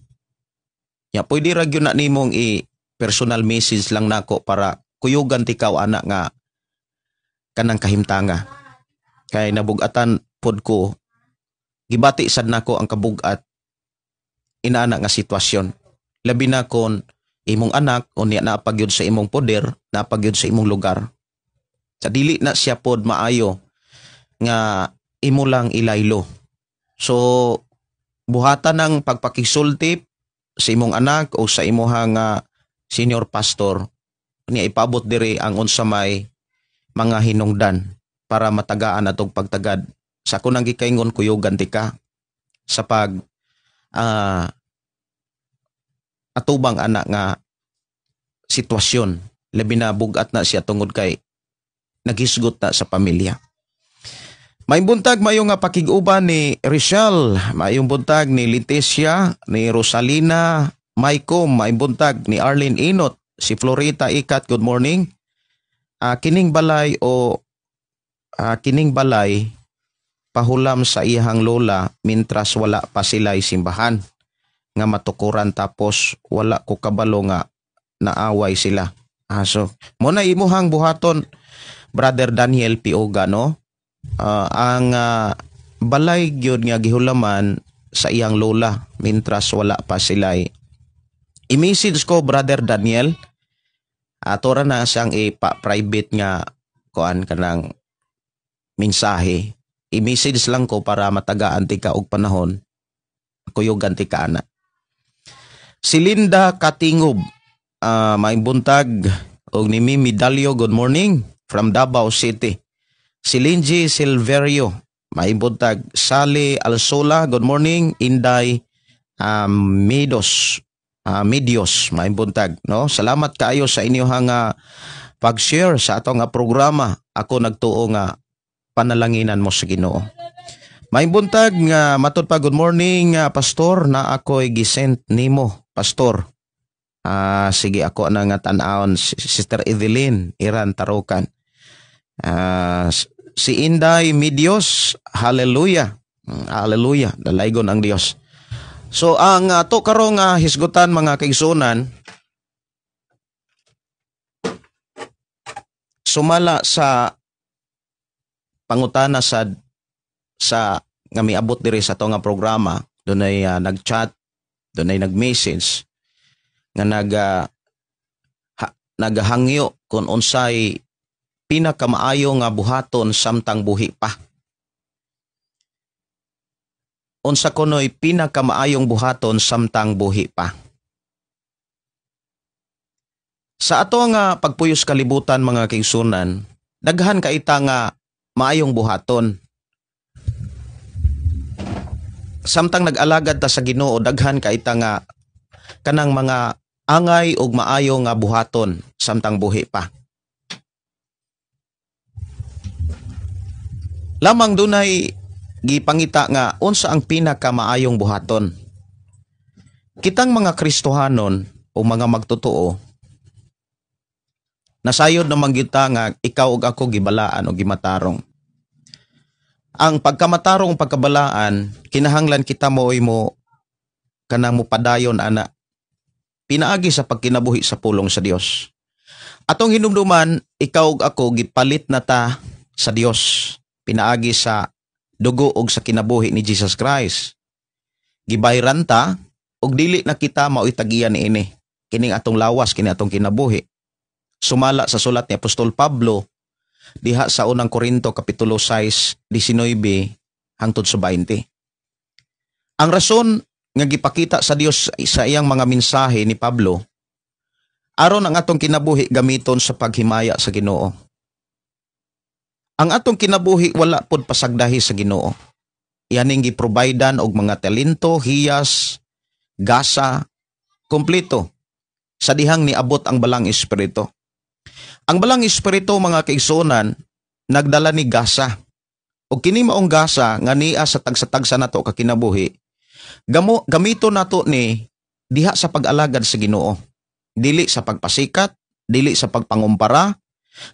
S1: Ya, pwede ra gyud na nimong i-personal message lang nako para kuyugan tikaw ana nga kanang kahimtanga. Kay nabugatan pod ko, gibati sad nako ang kabugat inaana nga sitwasyon. Labi na kon imong anak unya naa pa gyud sa imong poder, naa pa gyud sa imong lugar. Sa dili na siya pod maayo nga imo lang ilaylo. So buhatan ng pagpakisulti sa imong anak o sa imuhang senior pastor, niya ipabot diri ang unsa may mga hinungdan para matagaan atong pagtagad. Sa ako nang gikaingon, kuyugan ti ka sa pag atubang anak nga sitwasyon. Labi na bugat na siya tungod kay naghisgot na sa pamilya. Maayong buntag, maayong nga pakig-uban ni Richelle, maayong buntag ni Leticia, ni Rosalina Maicom, maayong buntag ni Arlene Inot, si Florita Ikat, good morning. Kining balay o kining balay pahulam sa iyahang lola mintras wala pa sila'y simbahan nga matukuran, tapos wala ko kabalo nga naaway sila. So, mo na imuhang buhaton, Brother Daniel Pioga, no? Ang balay gyud nga gihulaman sa iyang lola mintras wala pa sila'y. I-message ko, Brother Daniel, ato ra na siyang ipa-private nga kuan kanang mensahe. I-message lang ko para matagaan ti ka og panahon, kuyugan ti ka ana. Si Linda Katingob, maayong buntag, og ni Mimi Dalio, good morning from Davao City. Si Linji Silverio, maayong buntag. Sally Alsola, good morning. Inday Midos, Medios, maayong buntag, no? Salamat kaayo sa inyong pag-share sa atong programa. Ako nagtuo nga panalanginan mo sa Ginoo. Maayong buntag nga matod pa, good morning, pastor, na ako'y gisent nimo, pastor. Sige, ako na nga tan-awon, Sister Evelyn Iran Tarukan. Si Inday Medios, hallelujah. Hallelujah, dalaygon ang Dios. So ang ato karong hisgutan, mga kaigsuonan, sumala sa pangutana sa nga miabot diri sa ato nga programa, dunay nag-chat, dunay nag-message nga nagahangyo kung unsay pinakamaayo nga buhaton samtang buhi pa. Unsa kunoy pinakamaayong buhaton samtang buhi pa. Sa ato nga pagpuyos kalibutan, mga kaigsuonan, daghan kaita nga maayong buhaton. Samtang nag-alagad ta sa Ginoo, daghan kaita nga kanang mga angay ug maayo nga buhaton samtang buhi pa. Lamang dunay gipangita nga unsa ang pinakamaayong buhaton. Kitang mga Kristohanon o mga magtotoo, nasayod naman kita nga ikaw ug ako gibalaan o gimatarong. Ang pagkamatarong, pagkabalaan, kinahanglan kita mooy mo kanang mopadayon ana pinaagi sa pagkinabuhi sa pulong sa Dios. Atong hinumduman, ikaw ug ako gipalit na ta sa Dios pinaagi sa dugo ug sa kinabuhi ni Jesus Christ. Gibayran ta ug dili na kita maoy tagiyan niini kining atong lawas, kini atong kinabuhi. Sumala sa sulat ni Apostol Pablo diha sa unang Korinto kapitulo 6 19 hangtod sa 20. Ang rason nga gipakita sa Dios sa iyang mga mensahe ni Pablo aron ang atong kinabuhi gamiton sa paghimaya sa Ginoo. Ang atong kinabuhi wala pod pasagdahi sa Ginoo. Iyaning giprobaydan og mga talento, hiyas, gasa, kompleto sa dihang niabot ang Balang Espiritu. Ang Balang Espiritu, mga kaigsuonan, nagdala ni gasa. O kini maong gasa nga niya sa tagsa-tagsa nato ka kinabuhi, gamito nato ni diha sa pag-alagad sa Ginoo. Dili sa pagpasikat, dili sa pagpangumpara.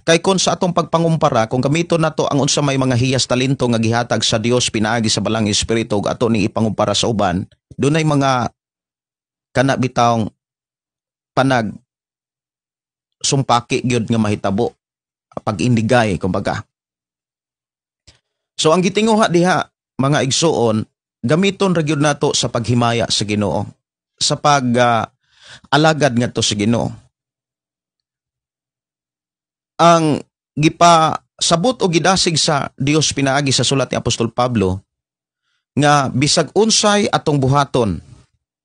S1: Kay kon sa atong pagpangumpara, kung gamito nato ang unsa may mga hiyas, talento nga gihatag sa Dios pinaagi sa Balang Espiritu ug ato ning ipangumpara sa uban, dunay mga kana bitawng panag sumpaki gyud nga mahitabo, pag-indigay kumbaga. So ang gitinguha diha, mga igsuon, gamiton ra gyud nato sa paghimaya sa Ginoo, sa pag alagad ngadto sa Ginoo. Ang gipasabot o gidasig sa Dios pinaagi sa sulat ni Apostol Pablo nga bisag unsay atong buhaton,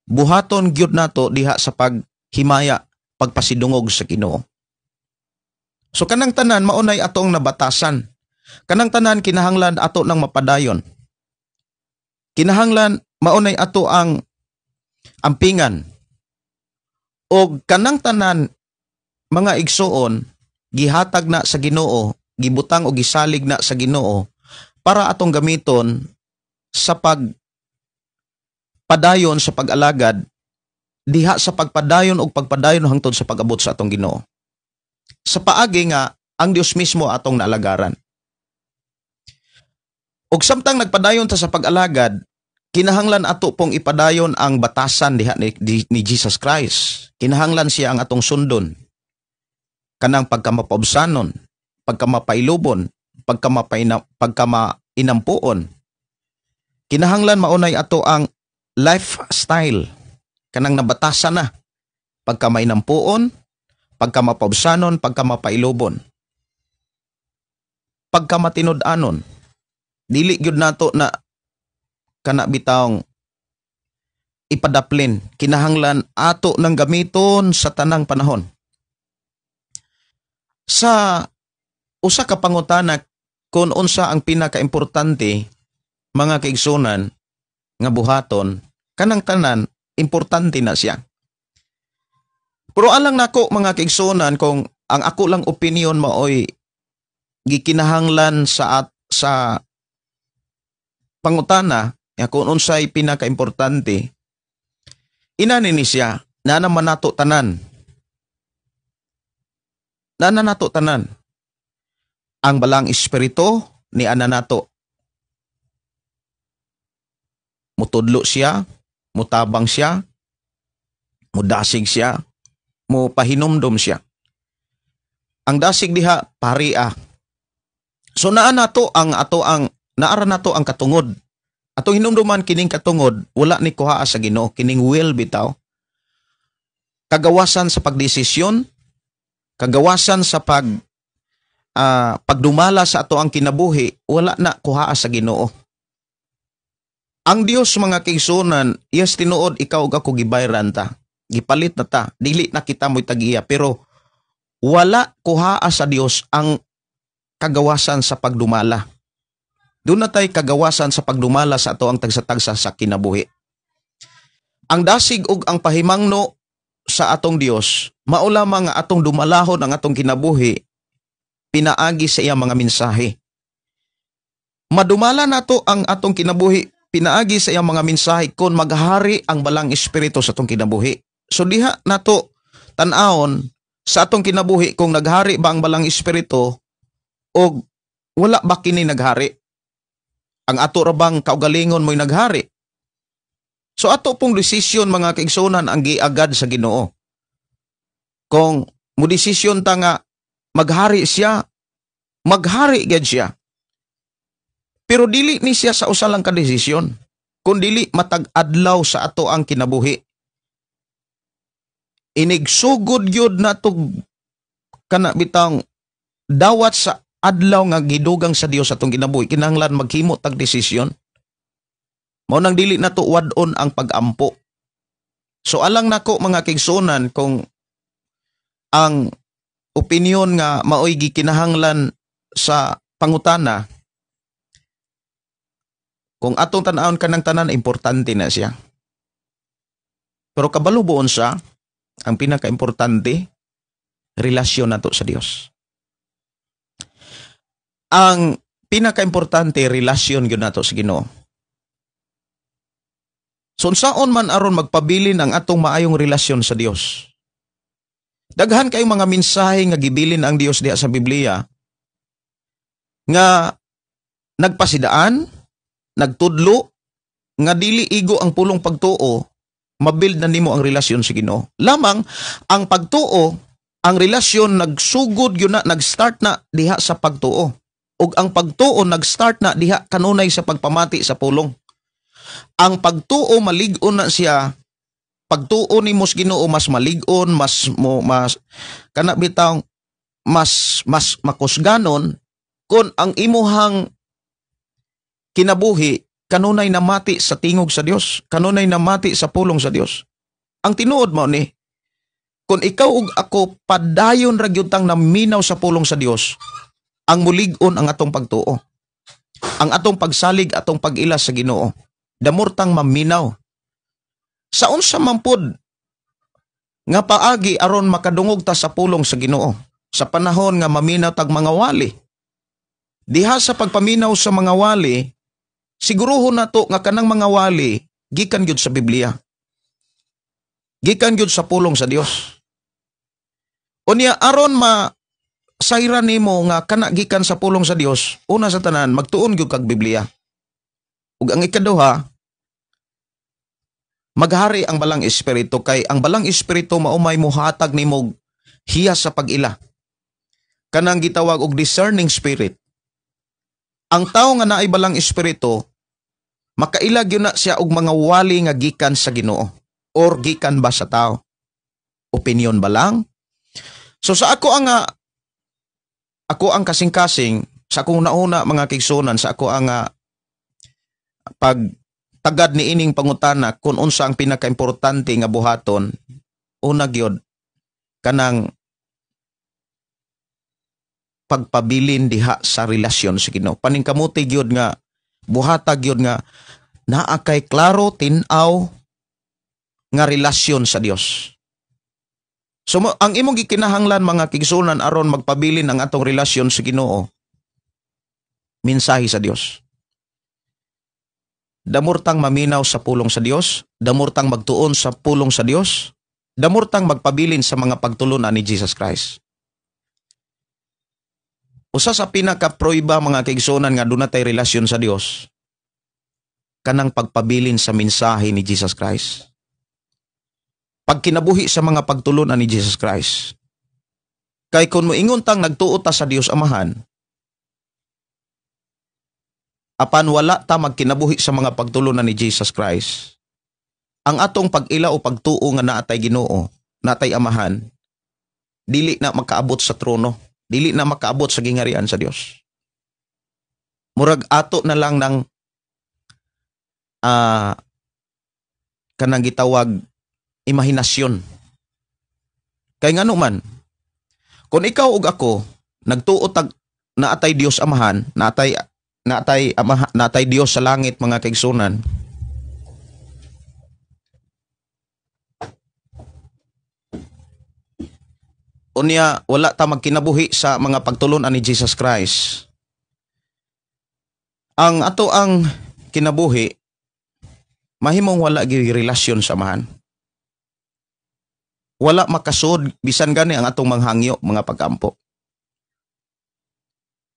S1: buhaton gyud nato diha sa paghimaya, pagpasidungog sa Ginoo. So kanang tanan maunay atong nabatasan. Kanang tanan kinahanglan ato nang mapadayon. Kinahanglan maunay ato ang ampingan. Og kanang tanan, mga igsuon, gihatag na sa Ginoo, gibutang o gisalig na sa Ginoo para atong gamiton sa pagpadayon sa pag-alagad diha sa pagpadayon og pagpadayon hangtod sa pag-abot sa atong Ginoo. Sa paagi nga ang Dios mismo atong naalagaran. Og samtang nagpadayon ta sa pag-alagad, kinahanglan ato pong ipadayon ang batasan diha ni Jesus Christ. Kinahanglan siya ang atong sundon. Kanang pagkamapaubsanon, pagkamapailubon, pagkamainampuon. Kinahanglan maunay ato ang lifestyle. Kanang nabatasan na. Pagkamainampuon, pagkamapaubsanon, pagkamapailubon, pagkamatinud-anon. Dili gyud nato na kana bitawng ipadaplin, kinahanglan ato nang gamiton sa tanang panahon. Sa usa ka pangutana kung unsa ang pinakaimportante, mga kaigsunan, nga buhaton, kanang tanan importante na siya. Pero alang nako, mga kaigsunan, kung ang ako lang opinion maoy gikinahanglan sa pangutana nga kung unsay pinakaimportante, inani ni siya, na naman nato tanan. Na nato tanan. Ang Balang Espiritu ni ana nato. Mutudlo siya, mutabang siya, mudasig siya, mupahinumdom siya. Ang dasig diha paria. So naa nato ang ato ang naara nato ang katungod. Atong hinumduman, kining katungod wala ni kuhaa sa Ginoo, kining will bitaw. Kagawasan sa pagdesisyon, kagawasan sa pagdumala sa ato ang kinabuhi, wala na kuhaa sa Ginoo. Ang Dios, mga kaigsunan, yes, tinuod, ikaw ug ako gibayran ta. Gipalit na ta, dili na kita mo'y tagiya, pero wala kuhaa sa Dios ang kagawasan sa pagdumala. Doon na tay kagawasan sa pagdumala sa ato ang tagsa-tagsa sa kinabuhi. Ang dasig ug ang pahimangno sa atong Dios, mao lamang nga atong dumalahon ang atong kinabuhi pinaagi sa iyang mga mensahe. Madumala nato ang atong kinabuhi pinaagi sa iyang mga mensahe kung maghari ang Balang Espiritu sa atong kinabuhi. So diha nato tan-awon sa atong kinabuhi kung naghari ba ang Balang Espiritu o wala ba kini naghari. Ang ato ra bang kaugalingon mo'y naghari? So ato pong desisyon, mga kaigsunan, ang giagad sa Ginoo. Kung mo desisyon ta nga maghari siya, maghari gyud siya. Pero dili ni siya sa usa lang ka desisyon, kun dili matag adlaw sa ato ang kinabuhi. Inigsugod gyud nato kana bitang dawat sa adlaw nga gidugang sa Dios atong kinabuhi, kinahanglan maghimo tag desisyon. Mao nang dili nato wad-on ang pag-ampo. So alang nako, mga kaigsunan, kung ang opinion nga maoy gikinahanglan sa pangutana, kung atong tan-awon, kanang tanan importante na siya. Pero kabalo buon sa ang pinakaimportante, relasyon nato sa Dios. Ang pinakaimportante, relasyon gyud nato sa Ginoo. So unsaon man aron magpabilin ang atong maayong relasyon sa Dios? Daghan kayong mga mensahe nga gibilin ang Dios diha sa Biblia nga nagpasidaan, nagtudlo nga dili igo ang pulong pagtuo, mabuild na nimo ang relasyon sa Ginoo. Lamang ang pagtuo, ang relasyon nagsugod yun na, nag-start na diha sa pagtuo. Ug ang pagtuo nag-start na diha kanunay sa pagpamati sa pulong. Ang pagtuo, malig-on na siya. Pagtuo nimo sa Ginoo mas malig-on, mas mo mas kana bitaw mas mas makusganon kung ang imuhang kinabuhi kanunay namati sa tingog sa Dios, kanunay namati sa pulong sa Dios. Ang tinuod mao ni, kung ikaw ug ako padayon ra gyud tang naminaw sa pulong sa Dios, ang mulig-on ang atong pagtuo. Ang atong pagsalig, atong pag-ila sa Ginoo. Damor tang maminaw. Sa unsa man pod nga paagi aron makadungog ta sa pulong sa Ginoo sa panahon nga maminaw tag mga wali? Diha sa pagpaminaw sa mga wali, siguruhon nato nga kanang mga wali gikan gyud sa Biblia. Gikan gyud sa pulong sa Dios. Unya, aron ma sayran nimo nga kana gikan sa pulong sa Dios, una sa tanan, magtuon gyud kag Biblia. Ug ang ikaduha, maghari ang Balang Espiritu, kay ang Balang Espiritu mao may muhatag nimo hiyas sa pag-ila. Kanang gitawag og discerning spirit. Ang tawo nga naay Balang Espiritu, makaila gyud na siya og mga wali nga gikan sa Ginoo or gikan ba sa tao. Opinion ba lang? So sa ako ang ako ang kasing-kasing sa akong nauna, mga kaigsunan, sa ako ang pag Pagtagad ni ining pangutana kung unsa ang pinakaimportante nga buhaton, una gyud kanang pagpabilin diha sa relasyon sa Ginoo. Paningkamuti gyud nga buhata gyud nga naa kay klaro tin-aw nga relasyon sa Dios. So ang imong gikinahanglan, mga kigsunan, aron magpabilin ang atong relasyon sa Ginoo, mensahe sa Dios. Damurtang maminaw sa pulong sa Dios, damurtang magtuon sa pulong sa Dios, damurtang magpabilin sa mga pagtulunan ni Jesus Christ. Usa sa pinaka-prueba, mga kaigsunan, nga duna tay relasyon sa Dios, kanang pagpabilin sa mensahe ni Jesus Christ. Pagkinabuhi sa mga pagtulunan ni Jesus Christ. Kay kung moingon tang nagtuo ta sa Dios Amahan, apan wala ta magkinabuhi sa mga pagtulunan ni Jesus Christ, ang atong pag-ila o pagtuo nga naatay Ginoo, naatay Amahan, dili na makaabot sa trono, dili na makaabot sa gingarian sa Dios. Murag ato na lang ng kanang gitawag imahinasyon. Kay ngano man, kung ikaw ug ako nagtuo tag naatay Dios Amahan, naatay naatay ama, naatay Dios sa langit, mga kaigsunan, unya wala ta magkinabuhi sa mga pagtulunan ni Jesus Christ, ang ato ang kinabuhi mahimong wala gyud relasyon sa Amahan. Wala makasud bisan gani ang atong manghangyo, mga pagkampo.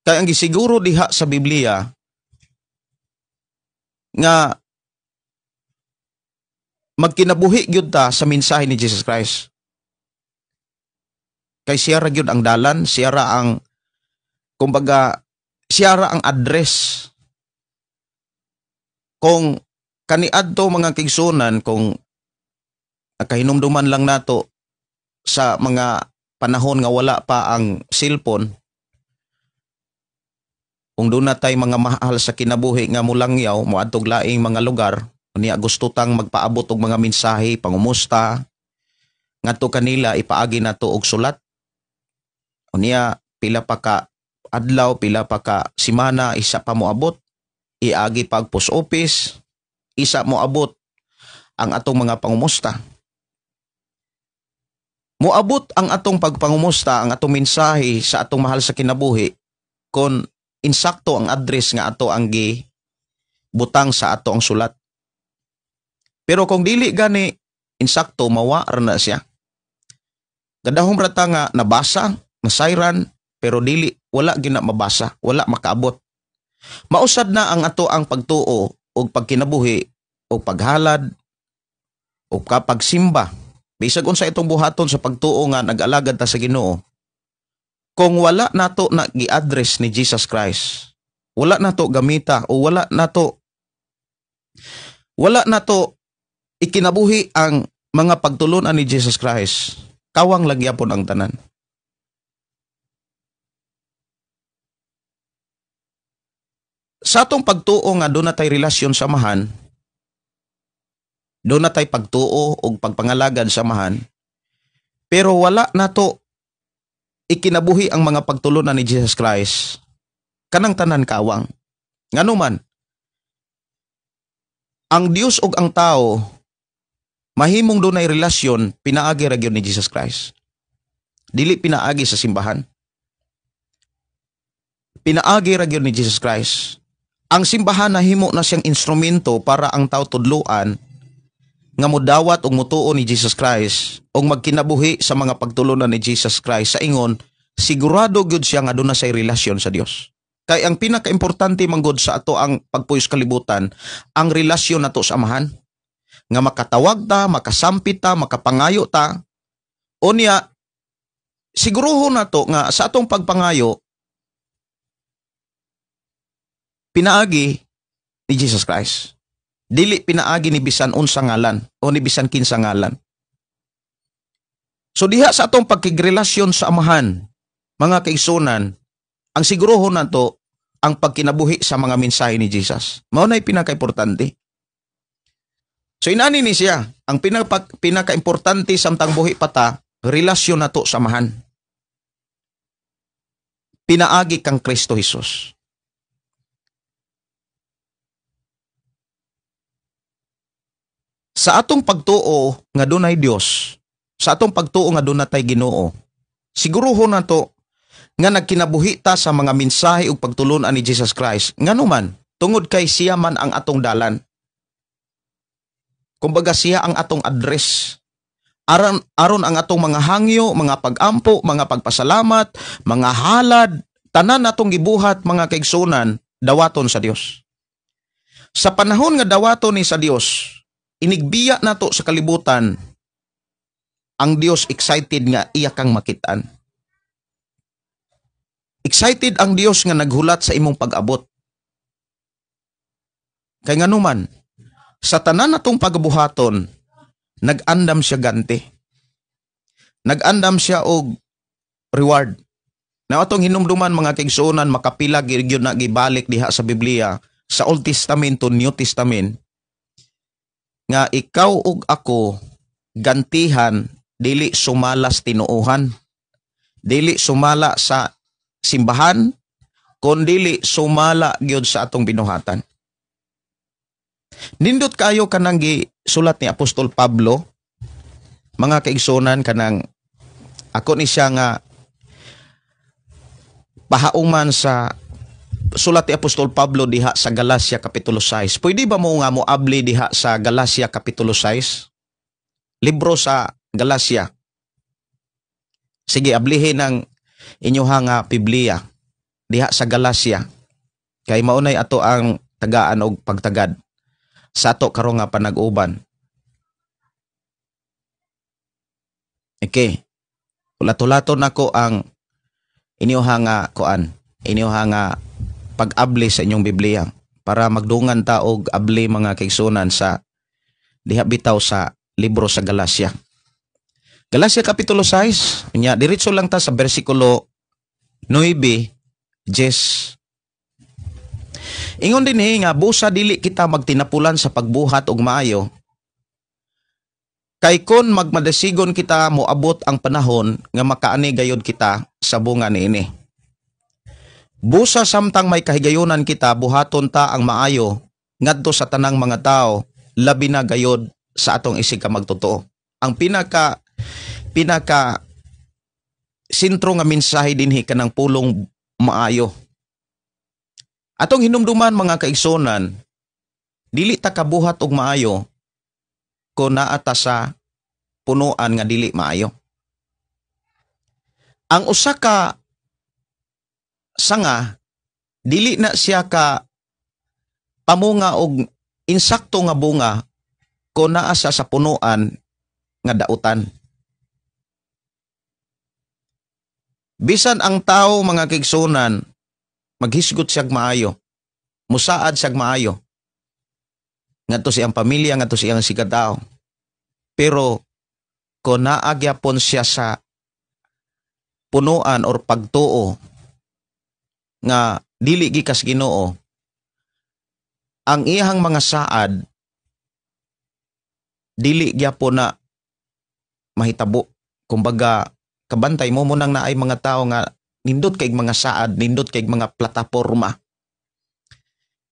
S1: Kaya ang gisiguro diha sa Biblia nga magkinabuhi gyud ta sa mensahe ni Jesus Christ. Kay siya ra gyud ang dalan, siya ra ang, kumbaga, siya ra ang address. Kung kaniadto, mga kigsunan, kung kahinumduman lang nato sa mga panahon nga wala pa ang cellphone, kung doon na tay mga mahal sa kinabuhi nga mulangyaw, moadtog laing mga lugar, niya gusto tang magpaabot og mga mensahe, pangumusta, ngadto kanila ipaagi nato og sulat. Unya pila pa ka adlaw, pila pa ka simana isa pa moabot, iagi pag post office, isa moabot ang atong mga pangumusta. Moabot ang atong pagpangumusta, ang atong mensahe sa atong mahal sa kinabuhi kung insakto ang address nga ato ang gi butang sa ato ang sulat. Pero kung dili gani insakto, mawa ra na siya. Gadahom ra ta nga nabasa, nasayran, pero dili, wala gina mabasa, wala makaabot. Mausad na ang ato ang pagtuo og pagkinabuhi o paghalad o kapagsimba. Bisag unsa itong buhaton sa pagtuo nga nag-alagad ta sa Ginoo, kung wala nato na gi-address ni Jesus Christ, wala nato gamita o wala nato ikinabuhi ang mga pagtulunan ni Jesus Christ, kawang lagyapon ang tanan. Sa atong pagtuo nga doon na tay relasyon sa Amahan, doon na tay pagtuo o pagpangalagad sa Amahan, pero wala nato ikinabuhi ang mga pagtulunan ni Jesus Christ, kanang tanan kawang. Ngano man, ang Dios ug ang tao mahimong dunay relasyon pinaagi ra gyud ni Jesus Christ. Dili pinaagi sa simbahan. Pinaagi ra gyud ni Jesus Christ. Ang simbahan nahimo na siyang instrumento para ang tao tudluan nga modawat og mutuo ni Jesus Christ og magkinabuhi sa mga pagtulunan ni Jesus Christ sa ingon sigurado gyud siya nga aduna say relasyon sa Dios. Kay ang pinakaimportante manggod sa ato ang pagpuyos kalibutan, ang relasyon nato sa Amahan. Nga makatawag ta, makasampit ta, makapangayo ta. Unya, siguruhon nato nga sa atong pagpangayo, pinaagi ni Jesus Christ. Dili pinaagi ni bisan unsa ngalan o ni bisan kinsa ngalan. So diha sa atong pagkigrelasyon sa Amahan, mga kaigsunan, ang siguruhon nato ang pagkinabuhi sa mga mensahe ni Jesus. Mao na'y pinakaimportante. So inani ni siya, ang pinaka-importante samtang buhi pa ta, relasyon nato sa Amahan. Pinaagi kang Kristo Jesus. Sa atong pagtuo nga dunay Dios, sa atong pagtuo nga dunay tay Ginoo, siguruhon nato nga nagkinabuhi ta sa mga mensahe ug pagtulun-an ni Jesus Christ. Ngano man, tungod kay siya man ang atong dalan. Kumbaga siya ang atong address. Aron ang atong mga hangyo, mga pag-ampo, mga pagpasalamat, mga halad, tanan natong gibuhat mga kaigsunan, dawaton sa Dios. Sa panahon nga dawaton ni sa Dios, inigbiya nato sa kalibutan, ang Dios excited nga iya kang makitaan. Excited ang Dios nga naghulat sa imong pag-abot. Kay nganuman, sa tanan natong pagbuhaton, nag-andam siya ganti. Nag-andam siya og reward. Na atong hinumduman mga kaigsuonan, makapila gyud na gibalik diha sa Biblia, sa Old Testament to New Testament, nga ikaw ug ako gantihan dili sumalas tinuohan, dili sumala sa simbahan, kun dili sumala gyud sa atong binuhatan. Nindot kayo kanang gisulat ni Apostol Pablo, mga kaigsunan, kanang ako ni siya nga pahauman sa sulat ni Apostol Pablo diha sa Galacia Kapitulo 6. Pwede ba mo nga moabli diha sa Galacia Kapitulo 6? Libro sa Galacia. Sige, ablihin ang inyuha nga Biblia diha sa Galacia. Kay maunay ato ang tagaan og pagtagad sa ato karon nga panag-uban. Okay. Ulat-ulaton nako ang inyuha nga kuan, inyuha nga pag-abli sa inyong Biblia para magdungan ta og abli mga kaigsunan sa diha bitaw sa libro sa Galacia. Galacia Kapitulo 6, nya diretso lang ta sa bersikulo 9, 10. Ingon dinhi nga busa dili kita magtinapulan sa pagbuhat og maayo. Kay kon magmadasigon kita moabot ang panahon nga makaani gayod kita sa bunga niini. Busa samtang may kahigayonan kita, buhaton ta ang maayo ngadto sa tanang mga tao, labi na gayod sa atong isig ka magtotoo. Ang pinaka sentro nga mensahe dinhi kanang pulong maayo. Atong hinumduman mga kaigsonan, dili ta kabuhat og maayo kon naa ta sa punuan nga dili maayo. Ang usa ka sanga, dili na siya ka pamunga og insakto nga bunga kon naa sa punuan nga dautan. Bisan ang tao mga kaigsunan, maghisgot siyag maayo, musaad siyag maayo, ngadto siyang pamilya, ngadto siyang sigatao. Pero kung naagyapon siya sa punuan or pagtuo nga dili gikas Ginoo, ang iyang mga saad dili gyapon na mahitabo. Kumbaga kabantay mo munang naay mga tao nga nindot kay mga saad, nindot kay mga plataporma.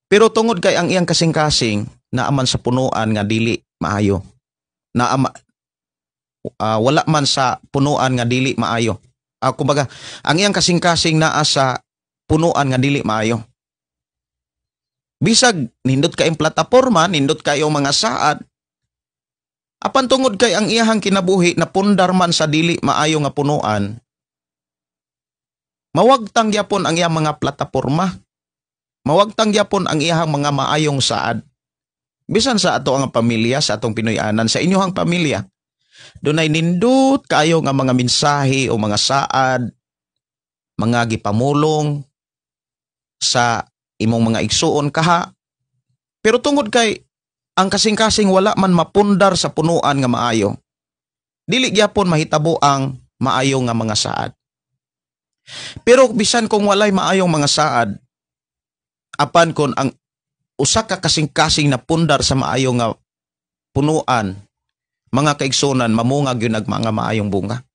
S1: Pero tungod kay ang iyang kasing-kasing naaman sa punuan nga dili maayo. Naama, wala man sa punuan nga dili maayo. Kumbaga, ang iyang kasing-kasing naa sa punuan nga dili maayo. Bisag nindot kay plataporma, nindot kayo mga saad, apan tungod kay ang iyahang kinabuhi na pundar man sa dili maayo nga punuan, mawagtang gyapon ang iyang mga plataporma. Mawagtang gyapon ang iyahang mga maayong saad. Bisan sa ato ang pamilya, sa atong Pinoy-anan, sa inyong pamilya, dunay nindot kayo nga mga mensahe o mga saad, mga gipamulong sa imong mga igsuon kaha. Pero tungod kay ang kasing-kasing wala man mapundar sa punuan nga maayo, dili gyapon mahitabo ang maayo nga mga saad. Pero bisan kung walay maayong mga saad, apan kon ang usa ka kasing-kasing na pundar sa maayo nga punuan, mga kaigsunan, mamunga gyud nag mga maayong bunga.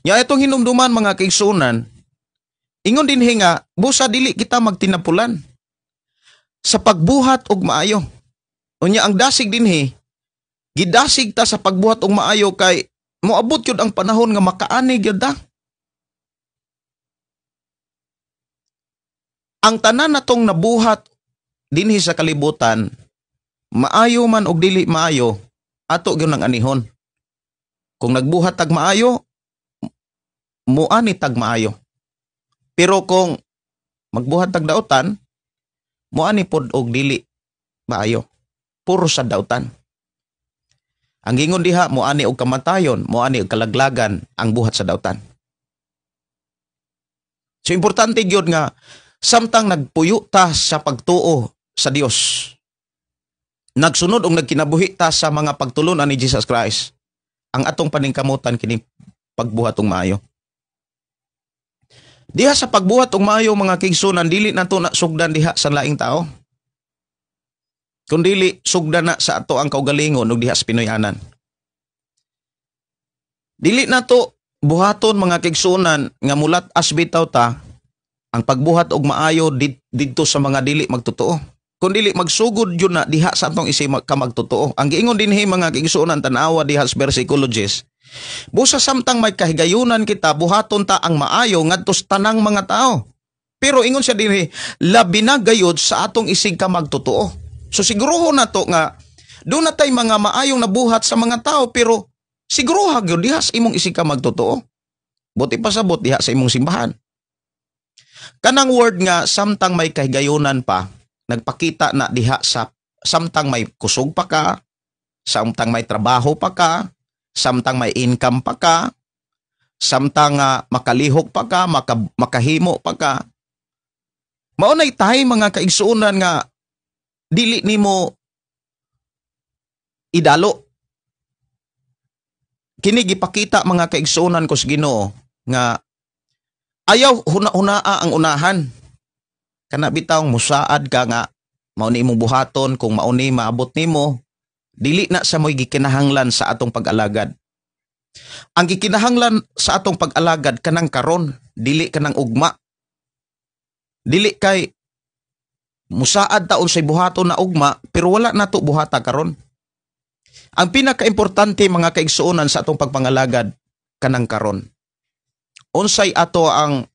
S1: Nya itong hinumduman, mga kaigsunan, ingon dinhi nga busa dili kita magtinapulan sa pagbuhat og maayo. Unya ang dasig dinhi, gidasig ta sa pagbuhat og maayo kay moabot gyud ang panahon nga makaani gyud ta. Ang tanan natong nabuhat dinhi sa kalibutan, maayo man og dili maayo, ato gyud ang anihon. Kung nagbuhat tag maayo, muani tag maayo. Pero kung magbuhat tag dautan, muani pod og dili maayo. Puro sa dautan. Ang gingon diha, muani og kamatayon, muani og kalaglagan ang buhat sa dautan. So importante gyud nga samtang nagpuyo ta sa pagtuo sa Dios, nagsunod og nagkinabuhi ta sa mga pagtulunan ni Jesus Christ, ang atong paningkamutan kini pagbuhat og maayo. Diha sa pagbuhat og maayo, mga kaigsunan, dili nato na sugdan diha sa laing tao. Kung dili sugdan na sa ato ang kaugalingon ug diha sa Pinoyanan. Dili nato buhaton, mga kaigsunan, nga mulat as bitaw ta ang pagbuhat og maayo didto sa mga dili magtotoo. Kung dili magsugod yun na diha sa atong isip ka magtotoo. Ang giingon dinhi, mga kaigsunan, tan-awa diha sa versikulo 10. Busa samtang may kahigayunan kita, buhaton ta ang maayo ngadto sa tanang mga tao. Pero ingon siya dinhi, labi na gayud sa atong isig ka magtotoo. So siguruho na to nga doon na tay mga maayong nabuhat sa mga tao, pero siguruha gyud diha sa imong isig ka magtotoo. Buti pasabot diha sa imong simbahan. Kanang word nga samtang may kahigayunan pa, nagpakita na diha sa samtang may kusog pa ka, samtang may trabaho pa ka, samtang may income pa ka, samtang makalihok pa ka, makahimo pa ka. Mao nay tayo, mga kaigsuonan, nga dili nimo idalo. Kini gipakita, mga kaigsuonan ko sa Ginoo, nga ayaw huna-hunaa ang unahan. Kana bitawng musaad ka nga mao ni imong buhaton, kung mao ni maabot nimo, dili na sa mo'y gikinahanglan sa atong pag-alagad. Ang gikinahanglan sa atong pag-alagad kanang karon, dili kanang ugma. Dili kay musaad ta unsay buhaton na ugma pero wala nato buhata karon. Ang pinakaimportante, mga kaigsuonan, sa atong pagpangalagad kanang karon. Unsay ato ang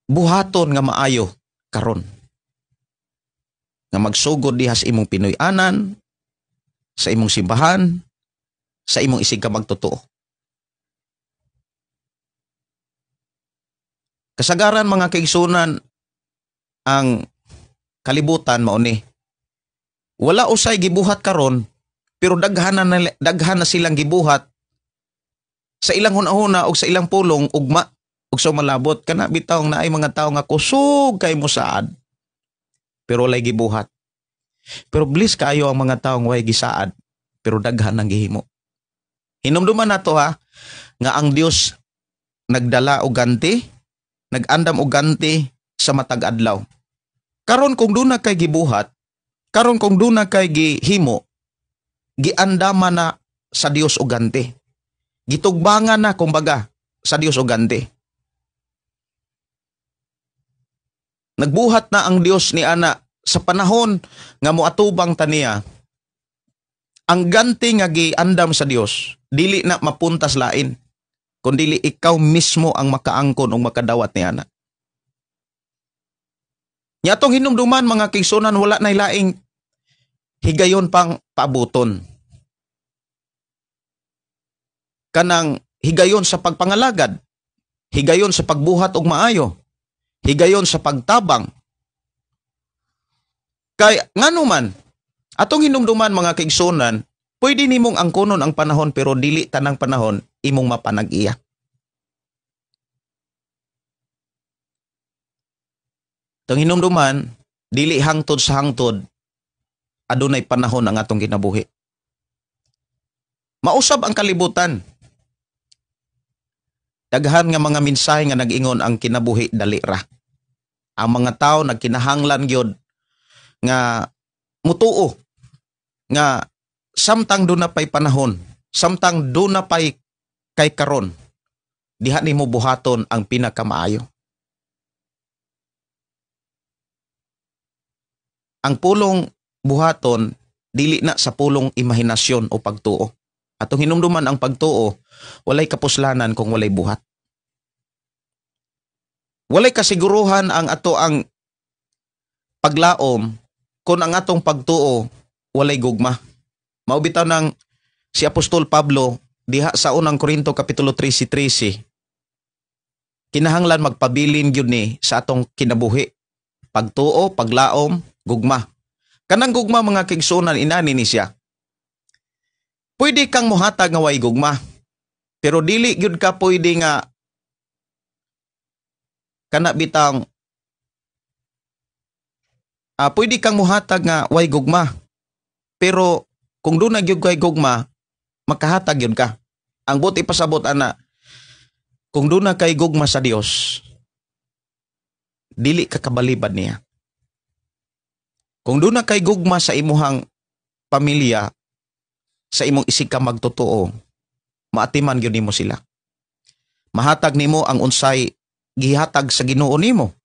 S1: buhaton nga maayo karon? Nga magsugod diha sa imong Pinoy-anan, sa imong simbahan, sa imong isig ka magtotoo. Kasagaran, mga kaigsunan, ang kalibutan mao ni. Wala usay gibuhat karon pero daghan na silang gibuhat sa ilang hunahuna og sa ilang pulong ugma ug sa malabot. Kana bitaw naay mga tawo nga kusog kay mosaad pero walay gibuhat. Pero bliss kaayo ang mga tawo nga way gisaad pero daghan ang gihimo. Hinumduman nato ha nga ang Dios nagdala og ganti, nag-andam og ganti sa matag adlaw. Karon kung duna kay gibuhat, karon kung duna kay gihimo, giandama na sa Dios og ganti. Gitugbangan na kumbaga sa Dios og ganti. Nagbuhat na ang Dios ni ana sa panahon nga moatubang taniya. Ang ganti nga giandam sa Dios dili na mapuntas lain, kun dili ikaw mismo ang makaangkon o makadawat ni ana. Nya atong hinumduman, mga kaigsunan, wala nay laing higayon pang paabuton. Kanang higayon sa pagpangalagad, higayon sa pagbuhat og maayo, higayon sa pagtabang. Kay ngano man, atong hinumduman, mga kaigsunan, pwede nimong angkonon ang panahon pero dili tanang panahon imong mapanag-iya. Atong hinumduman, dili hangtod sa hangtod adunay panahon ang atong kinabuhi. Mausab ang kalibutan. Daghan nga mga mensahe nga nag-ingon ang kinabuhi dali ra. Ang mga tao nagkinahanglan gyud nga mutuo. Nga samtang duna pay panahon, samtang duna pay kay karon, diha nimo buhaton ang pinakamaayo. Ang pulong buhaton dili na sa pulong imahinasyon o pagtuo. Atong hinumduman ang pagtuo, walay kapuslanan kung walay buhat. Walay kasiguruhan ang ato ang paglaom kung ang atong pagtuo walay gugma. Mao bitaw nang si Apostol Pablo diha sa unang Korinto kapitulo 13:13, kinahanglan magpabilin gyud ni sa atong kinabuhi. Pagtuo, paglaom, gugma. Kanang gugma mga kaigsuonan, inani ni siya. Pwede kang muhatag nga way gugma, pero dili gyud ka pwede nga kana bitang pwede kang muhatag nga way gugma, pero kung doon na gyud kay gugma, makahatag gyud ka. Ang buti pasabot ana, kung doon na kay gugma sa Dios, dili ka kabalibad niya. Kung doon na kay gugma sa imuhang pamilya, sa imong isig ka magtotoo, maatiman gyud nimo sila. Mahatag nimo ang unsay gihatag sa Ginoo nimo,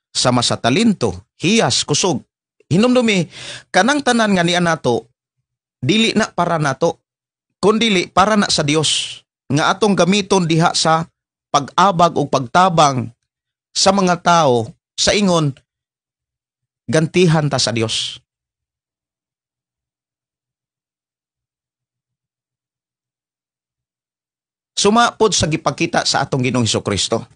S1: sama sa talento, hiyas, kusog. Hinumdumi, kanang tanan nga niya nato, dili na para nato, kundili para na sa Dios, nga atong gamiton diha sa pag-abag o pagtabang sa mga tao sa ingon, gantihan ta sa Dios. Sumapod sa gipakita sa atong Ginoong Hesukristo.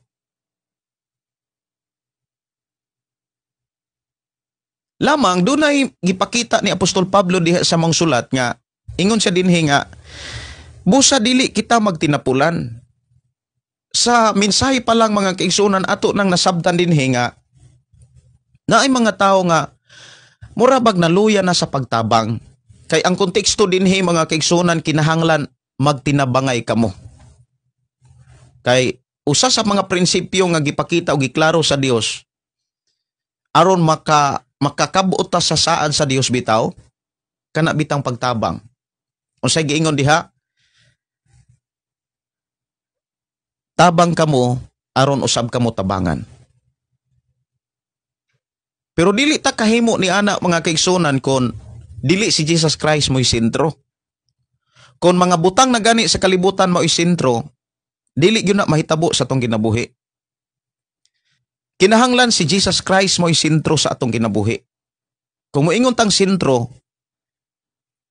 S1: Lamang dunay gipakita ni Apostol Pablo diha sa mong sulat nga ingon siya dinhi nga busa dili kita magtinapulan. Sa mensahe pa lang mga kaigsuonan ato nang nasabtan dinhi nga naay mga tawo nga mura bag naluya na sa pagtabang. Kay ang konteksto dinhi mga kaigsuonan kinahanglan magtinabangay kamo. Kay usa sa mga prinsipyo nga gipakita o giklaro sa Dios aron makakabot ta sa saad sa Dios bitaw kana bitang pagtabang. Unsay giingon diha? Tabang kamo aron usab kamo tabangan. Pero dili ta kahimo ni ana mga kaigsuonan kon dili si Jesus Christ mo'y sentro. Kon mga butang na gani sa kalibutan mo'y sentro, dili gyud na mahitabo sa atong kinabuhi. Kinahanglan si Jesus Christ mo'y sentro sa atong kinabuhi. Kung moingon tang sentro,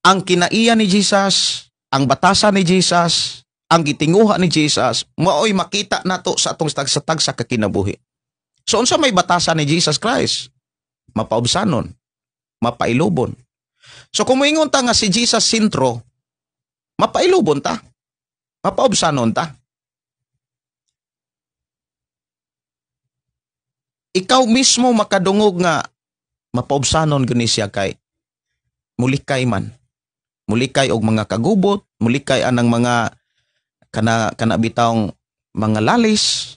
S1: ang kinaiya ni Jesus, ang batasan ni Jesus, ang gitinguha ni Jesus, mao'y makita nato sa atong tagsa-tagsa ka kinabuhi. So unsa may batasan ni Jesus Christ? Mapaubsanon, mapailubon. So kung moingon ta nga si Jesus sentro, mapailubon ta, mapaubsanon ta. Ikaw mismo makadungog nga mapaubsanon gani siya kay mulikay man. Mulikay og mga kagubot, mulikay anang mga kana bitawng mga lalis.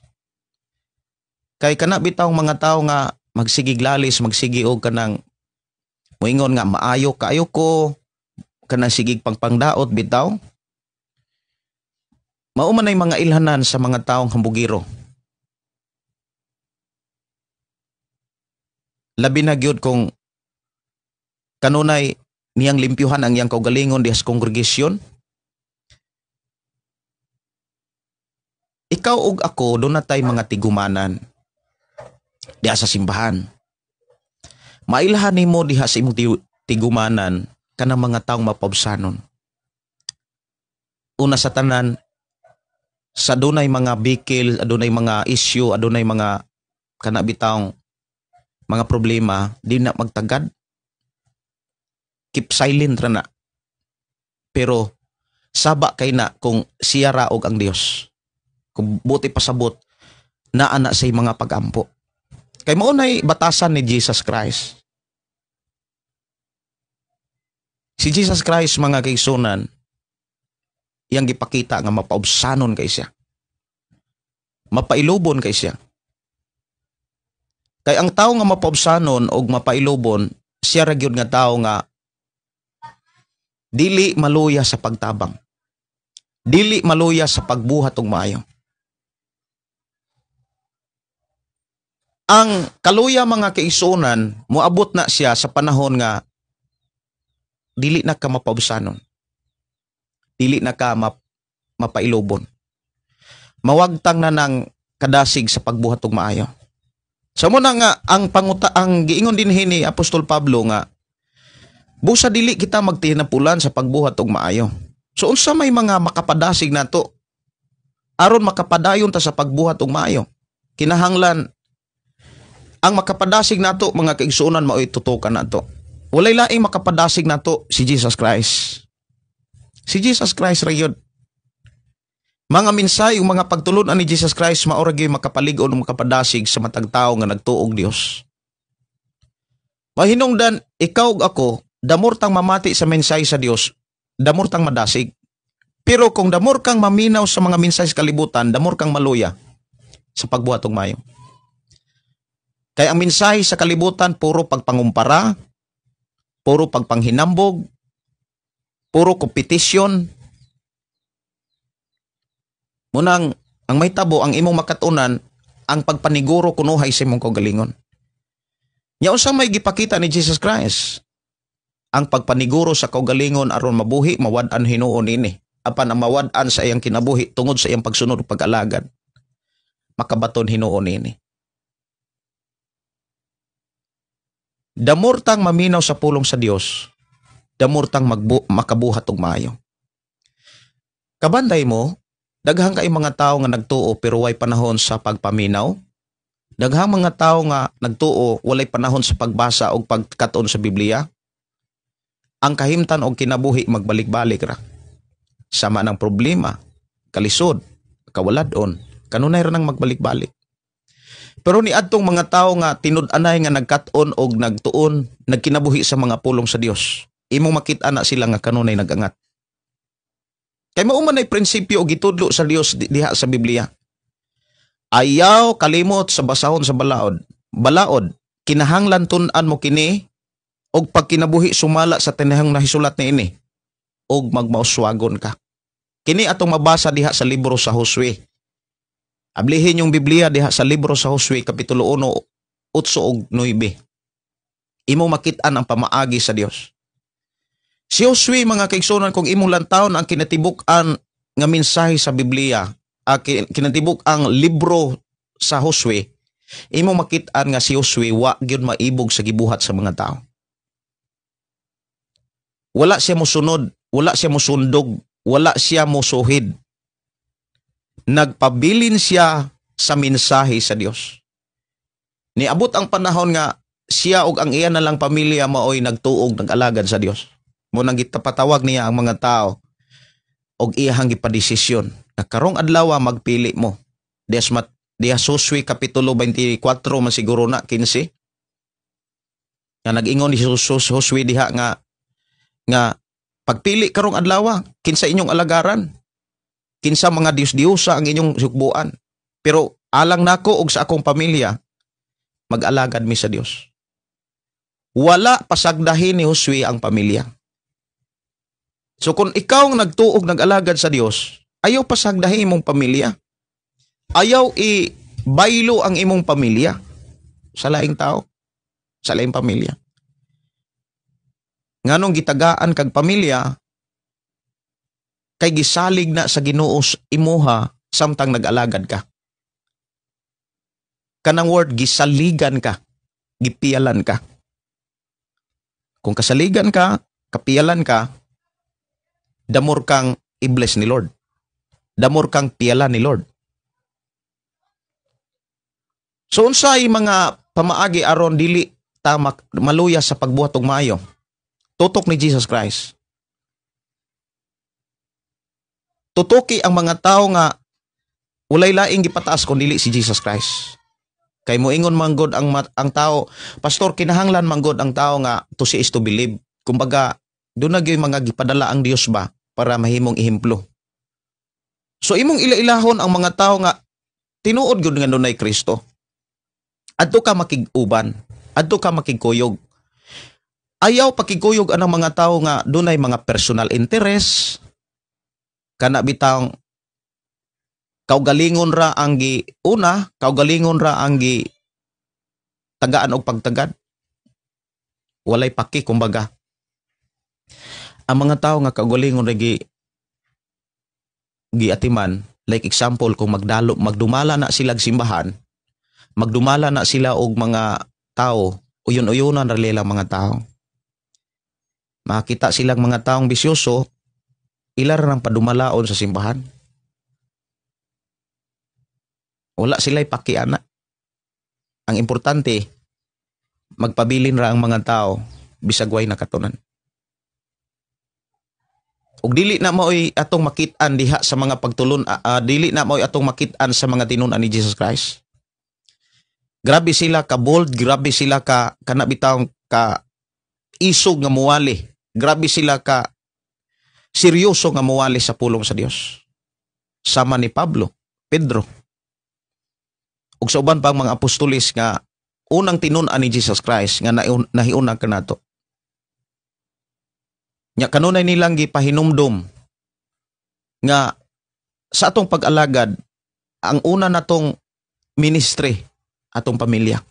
S1: Kay kana bitawng mga tawo nga magsigig lalis, magsigi og kanang moingon nga maayo kaayo ko, kanang sigig pangpangdaot bitaw. Mao man ay mga ilhanan sa mga taong hambugiro. Labi na gyud kung kanunay niyang limpyuhan ang iyang kaugalingon diha sa kongregasyon. Ikaw ug ako doon na tay mga tigumanan diha sa simbahan. Mailhan nimo diha sa imong tigumanan kanang mga taong mapaubsanon. Una sa tanan, sa dunay mga bikil, adunay mga issue, adunay mga kanabitang mga problema, di na magtagad. Keep silent ra na. Pero saba kay na kung siya raog ang Dios. Kung buti pasabot, naa na say mga pagampo. Kay mao nay batasan ni Jesus Christ. Si Jesus Christ mga kaigsunan, iyang gipakita nga mapaubsanon kay siya. Mapailubon kay siya. Kay ang tawo nga mapaubsanon og mapailubon, siya ra gyud nga tawo nga Dili maluya sa pagtabang. Dili maluya sa pagbuhat og maayo. Ang kaluya, mga kaigsuonan, moabot na siya sa panahon nga dili na ka mapaubsanon. Dili na ka mapailobon. Mawagtang na ng kadasig sa pagbuhat og maayo. Sa mao na nga ang panguta, ang giingon dinhi ni Apostol Pablo nga busa dili kita magtinapulan sa pagbuhat og maayo. So unsa may mga makapadasig nato aron makapadayon ta sa pagbuhat og maayo? Kinahanglan ang makapadasig nato, mga kaigsuonan, mao'y tutukan nato. Walay laing makapadasig nato, si Jesus Christ. Si Jesus Christ ra gyud. Mga minsay ug mga pagtulon-an ni Jesus Christ mao ra gyud makapalig-on ug makapadasig sa matag tawo nga nagtuog Dios. Mahinungdan ikaw ug ako, damor tang mamati sa mensahe sa Dios, damor tang madasig. Pero kung damor kang maminaw sa mga mensahe sa kalibutan, damor kang maluya sa pagbuhat og maayo. Kay ang mensahe sa kalibutan puro pagpangumpara, puro pagpanghinambog, puro kompetisyon. Munang ang may tabo ang imong makatunan ang pagpaniguro kunuhay sa imong kaugalingon. Nya unsa may gipakita ni Jesus Christ? Ang pagpaniguro sa kaugalingon aron mabuhi, mawad-an hinuon ini. Apan ang mawad-an sa iyang kinabuhi tungod sa iyang pagsunod ug pag-alagad, makabaton hinuon ini. Damor tang maminaw sa pulong sa Dios, damor tang makabuhat og maayo. Kabanday mo, daghang kay mga tawo nga nagtuo pero way panahon sa pagpaminaw. Daghang mga tawo nga nagtuo walay panahon sa pagbasa og pagkat-on sa Biblia. Ang kahimtan og kinabuhi magbalik-balik ra. Sama ng problema, kalisod, kawaladon, kanunay ra nang magbalik-balik. Pero niadtong mga tawo nga tinud-anay nga nagkat-on og nagtuon, nagkinabuhi sa mga pulong sa Dios, imong makita na sila nga kanunay nagangat. Kay mao man ay prinsipyo og gitudlo sa Dios diha sa Biblia. Ayaw kalimot sa basahon sa balaod. Balaod, kinahanglan tun-an mo kini og pagkinabuhi sumala sa tinahang nahisulat niini og magmauswagon ka. Kini atong mabasa diha sa libro sa Josue. Ablihin yung Biblia diha sa libro sa Josue kapitulo 1, 8 ug 9. Imo makit-an ang pamaagi sa Dios. Si Josue, mga kaigsuonan, kung imong lantawon ang kinatibuk-an nga mensahe sa Biblia, kinatibuk ang libro sa Josue, imo makit-an nga si Josue wa gyud maibog sa gibuhat sa mga tao. Wala siya mosunod, wala siya mosundog, wala siya mosuhid. Nagpabilin siya sa mensahe sa Dios. Niabot ang panahon nga siya og ang iya na lang pamilya maoy nagtuog, nag-alagad sa Dios. Mo nang gitapatawag niya ang mga tao og iyahang gipadesisyon na karong adlaw magpili mo. Diya Josue kapitulo 24 man siguro na 15. Nga nag-ingon ni Jesus Josue diha nga pagpili karong adlaw kinsa inyong alagaran, kinsa mga Dios-diosa ang inyong sukbuan. Pero alang nako og sa akong pamilya, mag-alagad mi sa Dios. Wala pasagdahin ni Josue ang pamilya. So kung ikaw ang nagtuog nag-alagad sa Dios, ayaw pasagdahin imong pamilya. Ayaw i-baylo ang imong pamilya sa laing tao, sa laing pamilya. Nganong gitagaan kag pamilya, kay gisalig na sa Ginoo imuha samtang nag-alagad ka. Kanang word, gisaligan ka, gipialan ka. Kung kasaligan ka, kapialan ka, damor kang i-bless ni Lord. Damor kang piala ni Lord. So unsay mga pamaagi aron dili ta maluya sa pagbuhat og maayo? Tutok ni Jesus Christ. Tutuki ang mga tao nga walay laing gipataas kun dili si Jesus Christ. Kay moingon man gud ang tao, pastor, kinahanglan man gud ang tao nga to see is to believe. Kumbaga, doon na gyud mga gipadala ang Dios ba para mahimong ehemplo. So imong ila-ilahon ang mga tao nga tinuod gyud nga dunay Kristo. Adto ka makig-uban, adto ka makigkuyog. Ayaw pakiguyog anang mga tao nga dunay mga personal interest, kana bitang kaugalingon ra ang gi una, kaugalingon ra ang gi tagaan og pagtagad. Walay paki kumbaga. Ang mga tao nga kaugalingon ra gi giatiman, like example kung magdumala na sila simbahan, magdumala na sila og mga tao, uyon-uyonan ra nila mga tao. Makita silang mga taong bisyoso, ila ra nang padumalaon sa simbahan. Wala sila'y pakiana. Ang importante, magpabilin ra ang mga tao bisag way nakatunan. Ug dili na maoy atong makit-an diha sa mga pagtulon, dili na maoy atong makit-an sa mga tinun-an ni Jesus Christ. Grabe sila ka bold, grabe sila ka kana bitawng ka isog nga muwali. Grabe sila ka seryoso nga muwali sa pulong sa Dios. Sama ni Pablo, Pedro, ug sa uban pang mga apostolis nga unang tinun-an ni Jesus Christ nga nahiuna kanato. Nya kanunay nilang gipahinumdom nga sa atong pag-alagad, ang una natong ministry atong pamilya.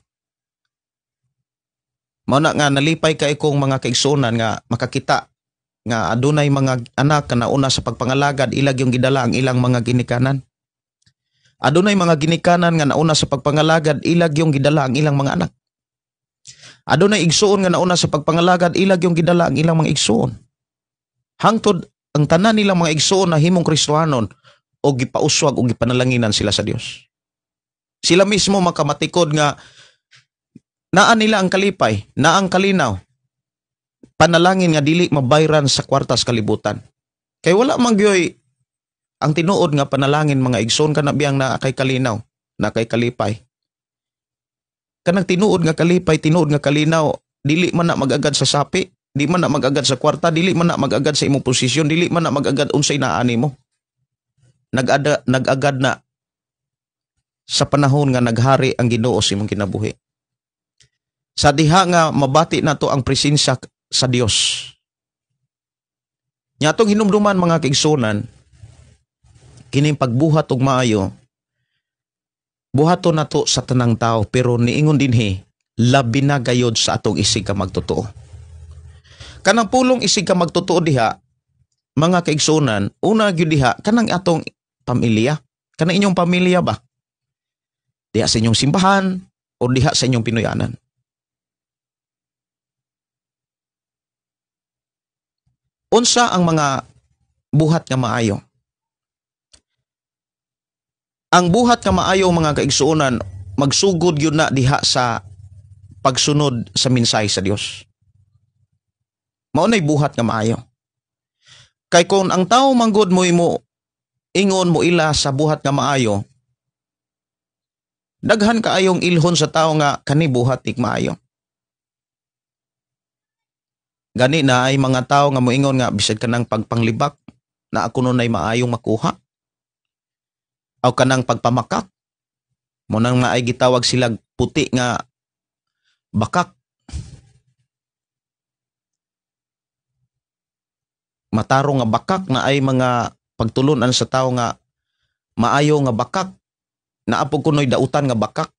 S1: Mao na nga nalipay kay kong mga kaigsuonan nga makakita nga adunay mga anak nga nauna sa pagpangalagad, ilag yung gidala ang ilang mga ginikanan. Adunay mga ginikanan nga nauna sa pagpangalagad, ilag yung gidala ang ilang mga anak. Adunay igsuon nga nauna sa pagpangalagad, ilag yung gidala ang ilang mga igsuon. Hangtod ang tanan nilang mga igsuon na himong Kristohanon o gipauswag o gipanalanginan sila sa Dios. Sila mismo makamatikod nga naa nila ang kalipay, naa ang kalinaw, panalangin nga dili mabayran sa kwartas kalibutan. Kay wala man gyoy ang tinuod nga panalangin mga igsoon kana biyang naa kay kalinaw, naa kay kalipay. Kanang tinuod nga kalipay, tinuod nga kalinaw, dili man na magagad sa sapi, di man na magagad sa kwarta, dili man na magagad sa imong posisyon, dili man na magagad unsay naa nimo. Nagagad na sa panahon nga naghari ang Ginoo sa imong kinabuhi. Sa diha nga mabati nato ang presensya sa Dios. Nya atong hinumduman mga kaigsuonan, kining pagbuhat og maayo, buhaton nato sa tanang tao, pero niingon dinhi, labi na gayod sa atong isig ka magtotoo. Kanang pulong isig ka magtotoo diha, mga kaigsuonan, una gyud diha kanang atong pamilya. Kanang inyong pamilya ba? Diha sa inyong simbahan o diha sa inyong Pinoyanan. Unsa ang mga buhat nga maayo? Ang buhat nga maayo mga kaigsuonan, magsugod gyud na diha sa pagsunod sa mensahe sa Dios. Mao nay buhat nga maayo. Kay kon ang tawo manggod mo imo ingon mo ila sa buhat nga maayo, daghan kaayong ilhon sa tawo nga kani buhat ik maayo. Gani na ay mga tao nga moingon nga bisag kanang pagpanglibak na ako nunay maayong makuha. Aw kanang pagpamakak. Mo nang naay gitawag sila puti nga bakak. Matarong nga bakak na ay mga pagtulunan sa tao nga maayo nga bakak. Naapog kunoy dautan nga bakak.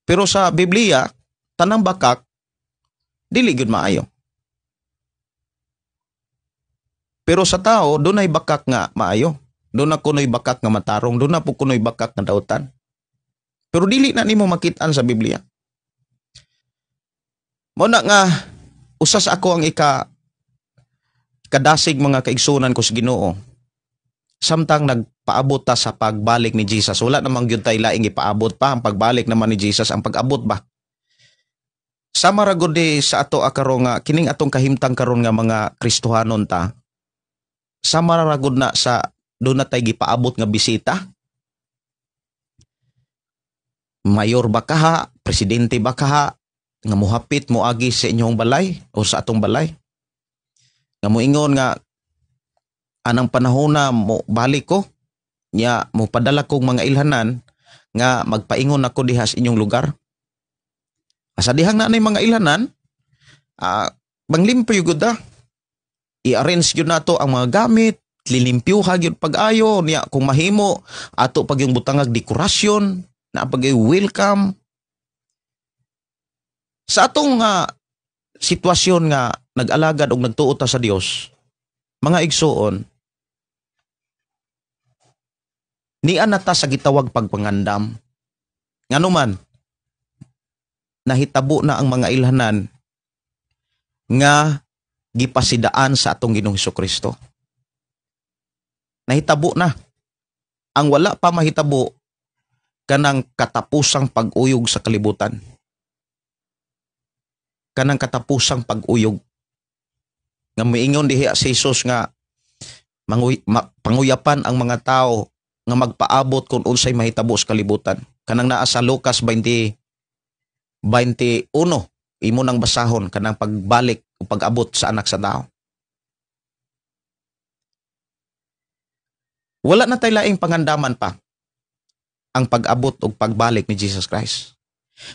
S1: Pero sa Biblia, tanang bakak dili gyud maayo. Pero sa tao, dunay bakak nga maayo. Doon na kunoy bakak nga matarong, doon na po kunoy bakak nga dautan. Pero dili na nimo makit-an sa Biblia. Mao na nga usas ako ang ika kadasig mga kaigsunan ko sa Ginoo. Samtang nagpaabot ta sa pagbalik ni Jesus, wala namang gyud tay laing ipaabot pa ang pagbalik naman ni Jesus, ang pag-abot ba? Sama ra gud di sa ato akaron nga kining atong kahimtang karon nga mga Kristohanon ta. Sama ra gud na sa doon na tay gipaabot nga bisita. Mayor ba kaha, presidente ba kaha, nga muhapit moagi sa inyong balay o sa atong balay. Nga moingon nga anang panahon na mo balik ko, nya mo padala kong mga ilhanan nga magpaingon ako diha sa inyong lugar. Asa dihang na nay mga ilhanan, Manglimpyo gud da. I-arrange gyud nato ang mga gamit, lilimpyuha gyud pag-ayo niya kung mahimo ato pag yung butangag dekorasyon na pag welcome. Sa atong sitwasyon nga nag-alagad og nagtuo ta sa Dios, mga igsuon, nian na ta sa gitawag pagpangandam. Nganuman, nahitabo na ang mga ilhanan nga gipasidaan sa atong Ginoong Hesukristo. Nahitabo na. Ang wala pa mahitabo kanang katapusang pag-uyog sa kalibutan. Kanang katapusang pag-uyog. Nga miingon diha si Jesus nga panguyapan ang mga tao nga magpaabot kung unsay mahitabo sa kalibutan. Kanang naa sa Lucas 20:21, imo nang basahon kanang pagbalik o pag-abot sa anak sa tao. Wala na tay laing pangandaman pa ang pag-abot o pagbalik ni Jesus Christ.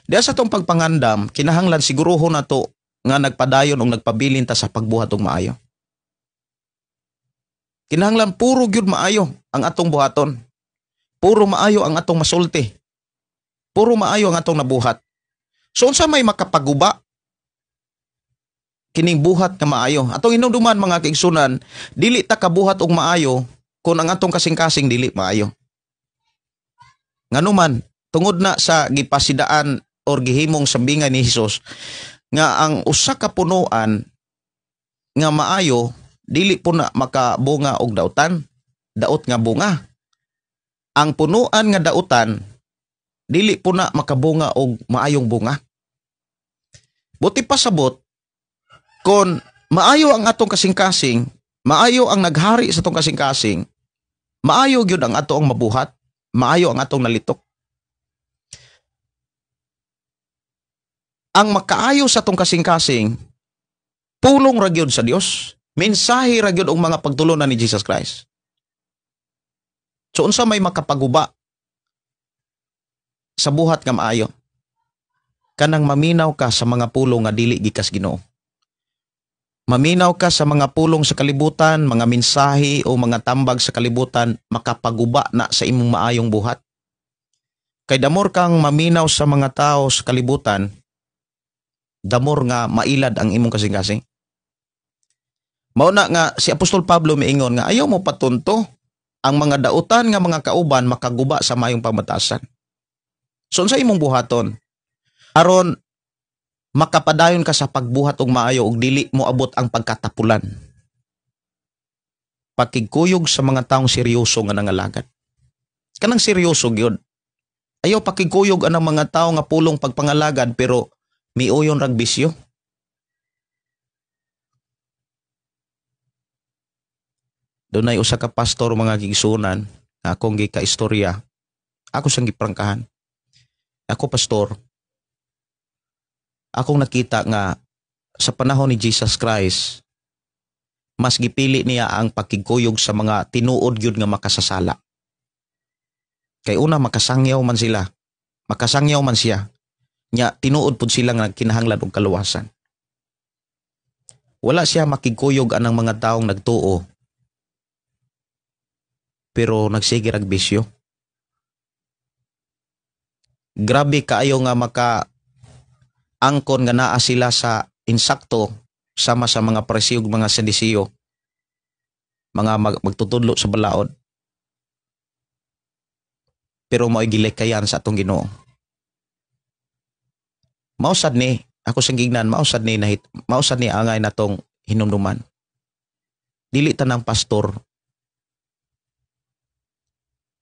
S1: Diya sa tong pagpangandam, kinahanglan siguruhon nato nga nagpadayon o nagpabilin ta sa pagbuhat og maayo. Kinahanglan puro gyud maayo ang atong buhaton. Puro maayo ang atong masulti. Puro maayo ang atong nabuhat. So unsa may makapaguba kining buhat nga maayo? Atong hinumduman, mga kaigsunan, dili ta kabuhat og maayo kung ang atong kasing-kasing dili maayo. Nganuman, tungod na sa gipasidaan or gihimong sambingay ni Hesus nga ang usa ka punuan nga maayo dili po na makabunga og dautan, daot nga bunga. Ang punuan nga dautan dili po na makabunga og maayong bunga. Buti pasabot kon maayo ang atong kasing-kasing, maayo ang naghari sa atong kasing-kasing, maayo gyud ang ato ang mabuhat, maayo ang atong nalitok. Ang makaayo sa atong kasing-kasing, pulong ra gyud sa Dios, mensahe ra gyud ang mga pagtulunan ni Jesus Christ. So unsa may makapaguba sa buhat nga maayo? Kanang maminaw ka sa mga pulong nga dili gikas Ginoo. Maminaw ka sa mga pulong sa kalibutan, mga mensahe o mga tambag sa kalibutan, makapaguba na sa imong maayong buhat. Kay damor kang maminaw sa mga tao sa kalibutan, damor nga mailad ang imong kasing-kasing. Mao na nga si Apostol Pablo miingon nga ayaw mo patunto ang mga dautan nga mga kauban makaguba sa mayong pamatasan. So unsa imong buhaton? Aron makapadayon ka sa pagbuhat og maayo ug dili mo abot ang pagkatapulan. Pakigkuyog sa mga taong seryoso nga nangalagad. Kanang seryoso gyud. Ayaw pakigkuyog anang mga tao nga pulong pagpangalagad pero miuyon rag bisyo. Dunay usa ka pastor, mga gigsunan, akong gikaistorya. Ako siyang giprangkahan. Ako pastor, akong nakita nga sa panahon ni Jesus Christ, mas gipili niya ang pakigkuyog sa mga tinuod gyud nga makasasala. Kay una makasangyaw man sila, makasangyaw man siya. Nya tinuod pud sila nga kinahanglan og kaluwasan. Wala siya makigkuyog anang mga taong nagtuo pero nagsige rag bisyo. Grabe kaayo nga maka angkon nga naa sila sa insakto sama sa mga Parisiyo ug mga Sadisiyo, mga magtutudlo sa balaod. Pero mao'y gilikayan sa atong Ginoo. Mausad ni ako sa gignan, mausad ni nahit, mausad ni angay natong hinumduman. Dili tanang pastor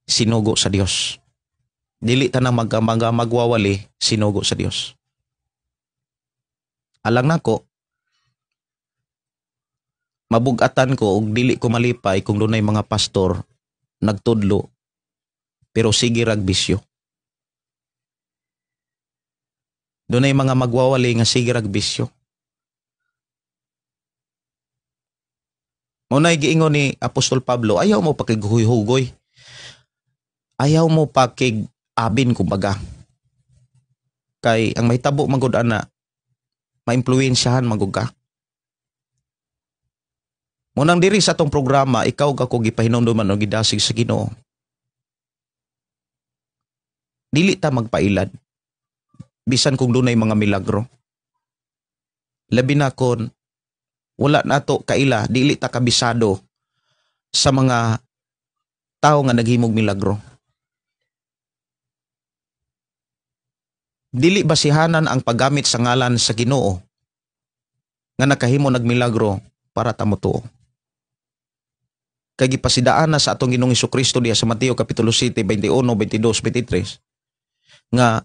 S1: sinugo sa Dios. Dili tanang magwawali sinugo sa Dios. Alang nako, mabugatan ko og dili ko malipay kung dunay mga pastor nagtudlo pero sige rag bisyo. Dunay mga magwawali nga sige rag bisyo. Muna'y giingon ni Apostol Pablo, ayaw mo pakighuy-hugoy. Ayaw mo pakig-abin kumbaga. Kay ang mahitabo man gud ana, Maimpluwensyahan man gud ka. Munang diri sa atong programa, ikaw ka ko gipahinumduman o gidasig sa Ginoo. Dili ta magpailad bisan kung dunay mga milagro. Labi na kon wala nato kaila, dili ta kabisado sa mga tao nga naghimog milagro. Dili basihanan ang paggamit sa ngalan sa Ginoo nga nakahimo nagmilagro para ta motuo. Kay gipasidaan na sa atong Ginoong Hesukristo diha sa Mateo kapitulo 7, 21, 22, 23 nga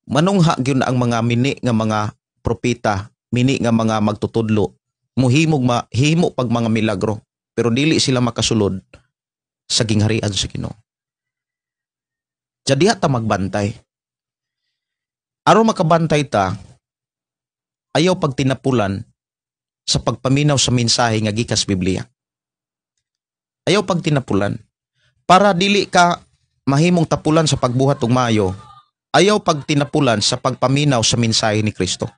S1: manungha gyud na ang mga mini nga mga propeta, mini nga mga magtutudlo, muhimog mahimo pag mga milagro, pero dili sila makasulod sa gingharian sa Ginoo. Diha ta magbantay. Aron makabantay ta, ayaw pagtinapulan sa pagpaminaw sa mensahe nga gikas Biblia. Ayaw pagtinapulan. Para dili ka mahimong tapulan sa pagbuhat og maayo, ayaw pagtinapulan sa pagpaminaw sa mensahe ni Kristo.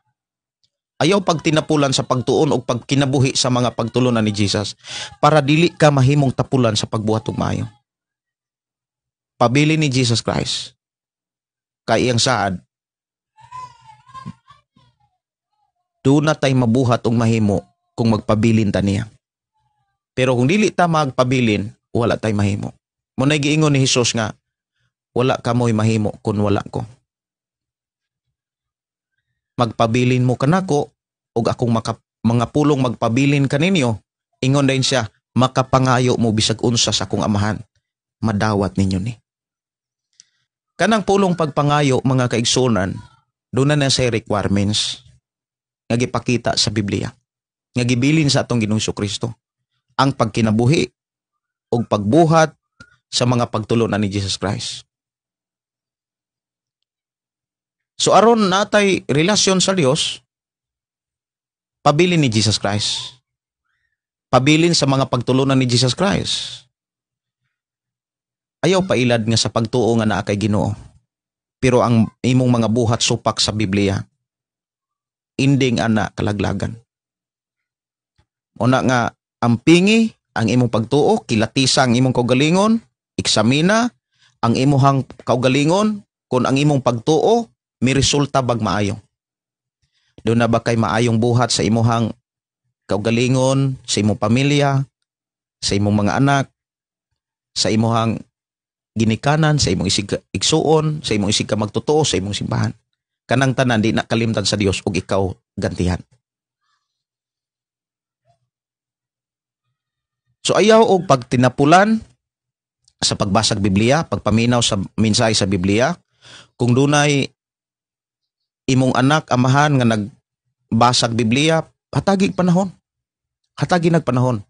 S1: Ayaw pagtinapulan sa pagtuon og pagkinabuhi sa mga pagtulunan ni Jesus para dili ka mahimong tapulan sa pagbuhat og maayo. Pabili ni Jesus Christ kay iyang saad, doon na tay mabuhat og mahimo kung magpabilin ta niya. Pero kung dili ta magpabilin, wala tay mahimo. Muna'y giingon ni Hesus nga, wala kamoy mahimo kung wala ko. Magpabilin mo kanako, og akong mga pulong magpabilin kaninyo, ingon din siya, makapangayo mo bisag unsa sa akong amahan, madawat ninyo ni. Kanang pulong pagpangayo, mga kaigsunan, doon na na sa requirements nga gipakita sa Biblia, nga gibilin sa atong Ginoong Kristo, ang pagkinabuhi og pagbuhat sa mga pagtulunan ni Jesus Christ. So aron natay relasyon sa Dios, pabilin ni Jesus Christ. Pabilin sa mga pagtulunan ni Jesus Christ. Ayaw pailad nga sa pagtuo nga naa kay Ginoo. Pero ang imong mga buhat supak sa Biblia, inding ana kalaglagan. Una nga ampingi ang imong pagtuo, kilatisa ang imong kaugalingon, eksamina ang imuhang kaugalingon kung ang imong pagtuo may resulta bag maayo. Doon na ba kay maayong buhat sa imuhang kaugalingon, sa imong pamilya, sa imong mga anak, sa imuhang ginikanan, sa imong isig igsuon, sa imong isig ka magtotoo, sa imong simbahan. Kanang tanan di na kalimtan sa Dios ug ikaw gantihan. So ayaw og pagtinapulan sa pagbasag Biblia, pagpaminaw sa mensahe sa Biblia, kung dunay imong anak, amahan nga nagbasag Biblia, hatagi panahon. Hatagi nagpanahon.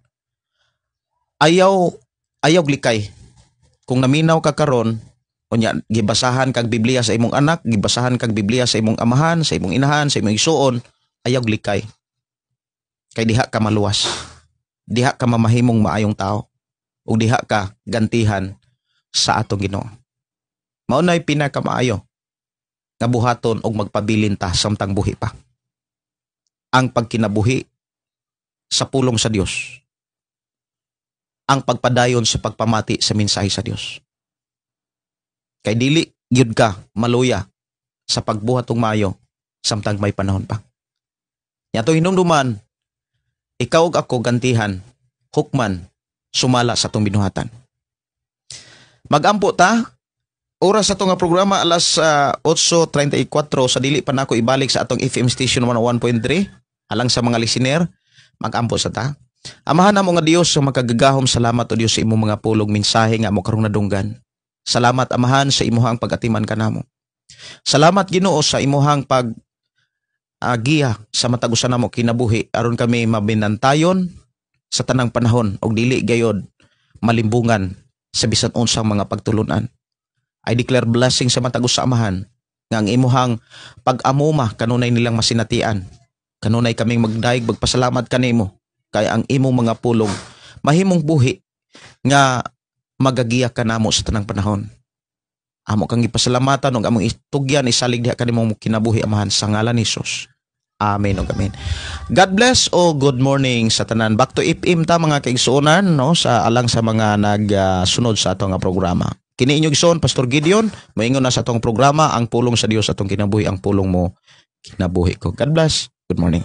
S1: Ayaw glikay. Kung naminaw ka karon, unya gibasahan kag Biblia sa imong anak, gibasahan kag Biblia sa imong amahan, sa imong inahan, sa imong igsuon, ayaw glikay. Kay diha ka maluwas. Diha ka mamahimong maayong tao. Ug diha ka gantihan sa atong Ginoo. Mao nay pinakamaayo nga buhaton og magpabilin ta samtang buhi pa. Ang pagkinabuhi sa pulong sa Dios. Ang pagpadayon sa pagpamati sa mensahe sa Dios. Kay dili gyud ka maluya sa pagbuhat og maayo samtang may panahon pa. Nya atong hinumduman, ikaw ug ako gantihan, hukman, sumala sa atong binuhatan. Magampo ta, oras sa atong nga programa alas 8:34 sa dili pa nako ibalik sa atong FM station 101.3 alang sa mga listener, magampo sa ta. Amahan namo nga Dios sa makagagahom, salamat o Dios sa imong mga pulong mensahe nga amo karong nadunggan. Salamat Amahan sa imuhang pag-atiman kanamo. Salamat Ginoo sa imuhang pag giya sa matag usa namo kinabuhi aron kami mabinantayon sa tanang panahon og dili gayod malimbungan sa bisan unsang mga pagtulunan. I declare blessing sa matag usa Amahan nga ang imuhang pag-amuma kanunay nilang masinatian. Kanunay kaming magdayeg magpasalamat kanimo kay ang imong mga pulong mahimong buhi nga magagiya kanamo sa tanang panahon. Amo kang gipasalamatan ug among itugyan isalig diha kanimo kinabuhi Amahan sa ngalan ni Hesus. Amen ug amen. God bless o good morning sa tanan. Back to FM ta, mga kaigsuonan, no, sa alang sa mga nagsunod sa atong nga programa. Kini inyong igsoon, Pastor Gideon, moingon na sa atong programa, "Ang pulong sa Dios atong kinabuhi, ang pulong mo kinabuhi ko." God bless. Good morning.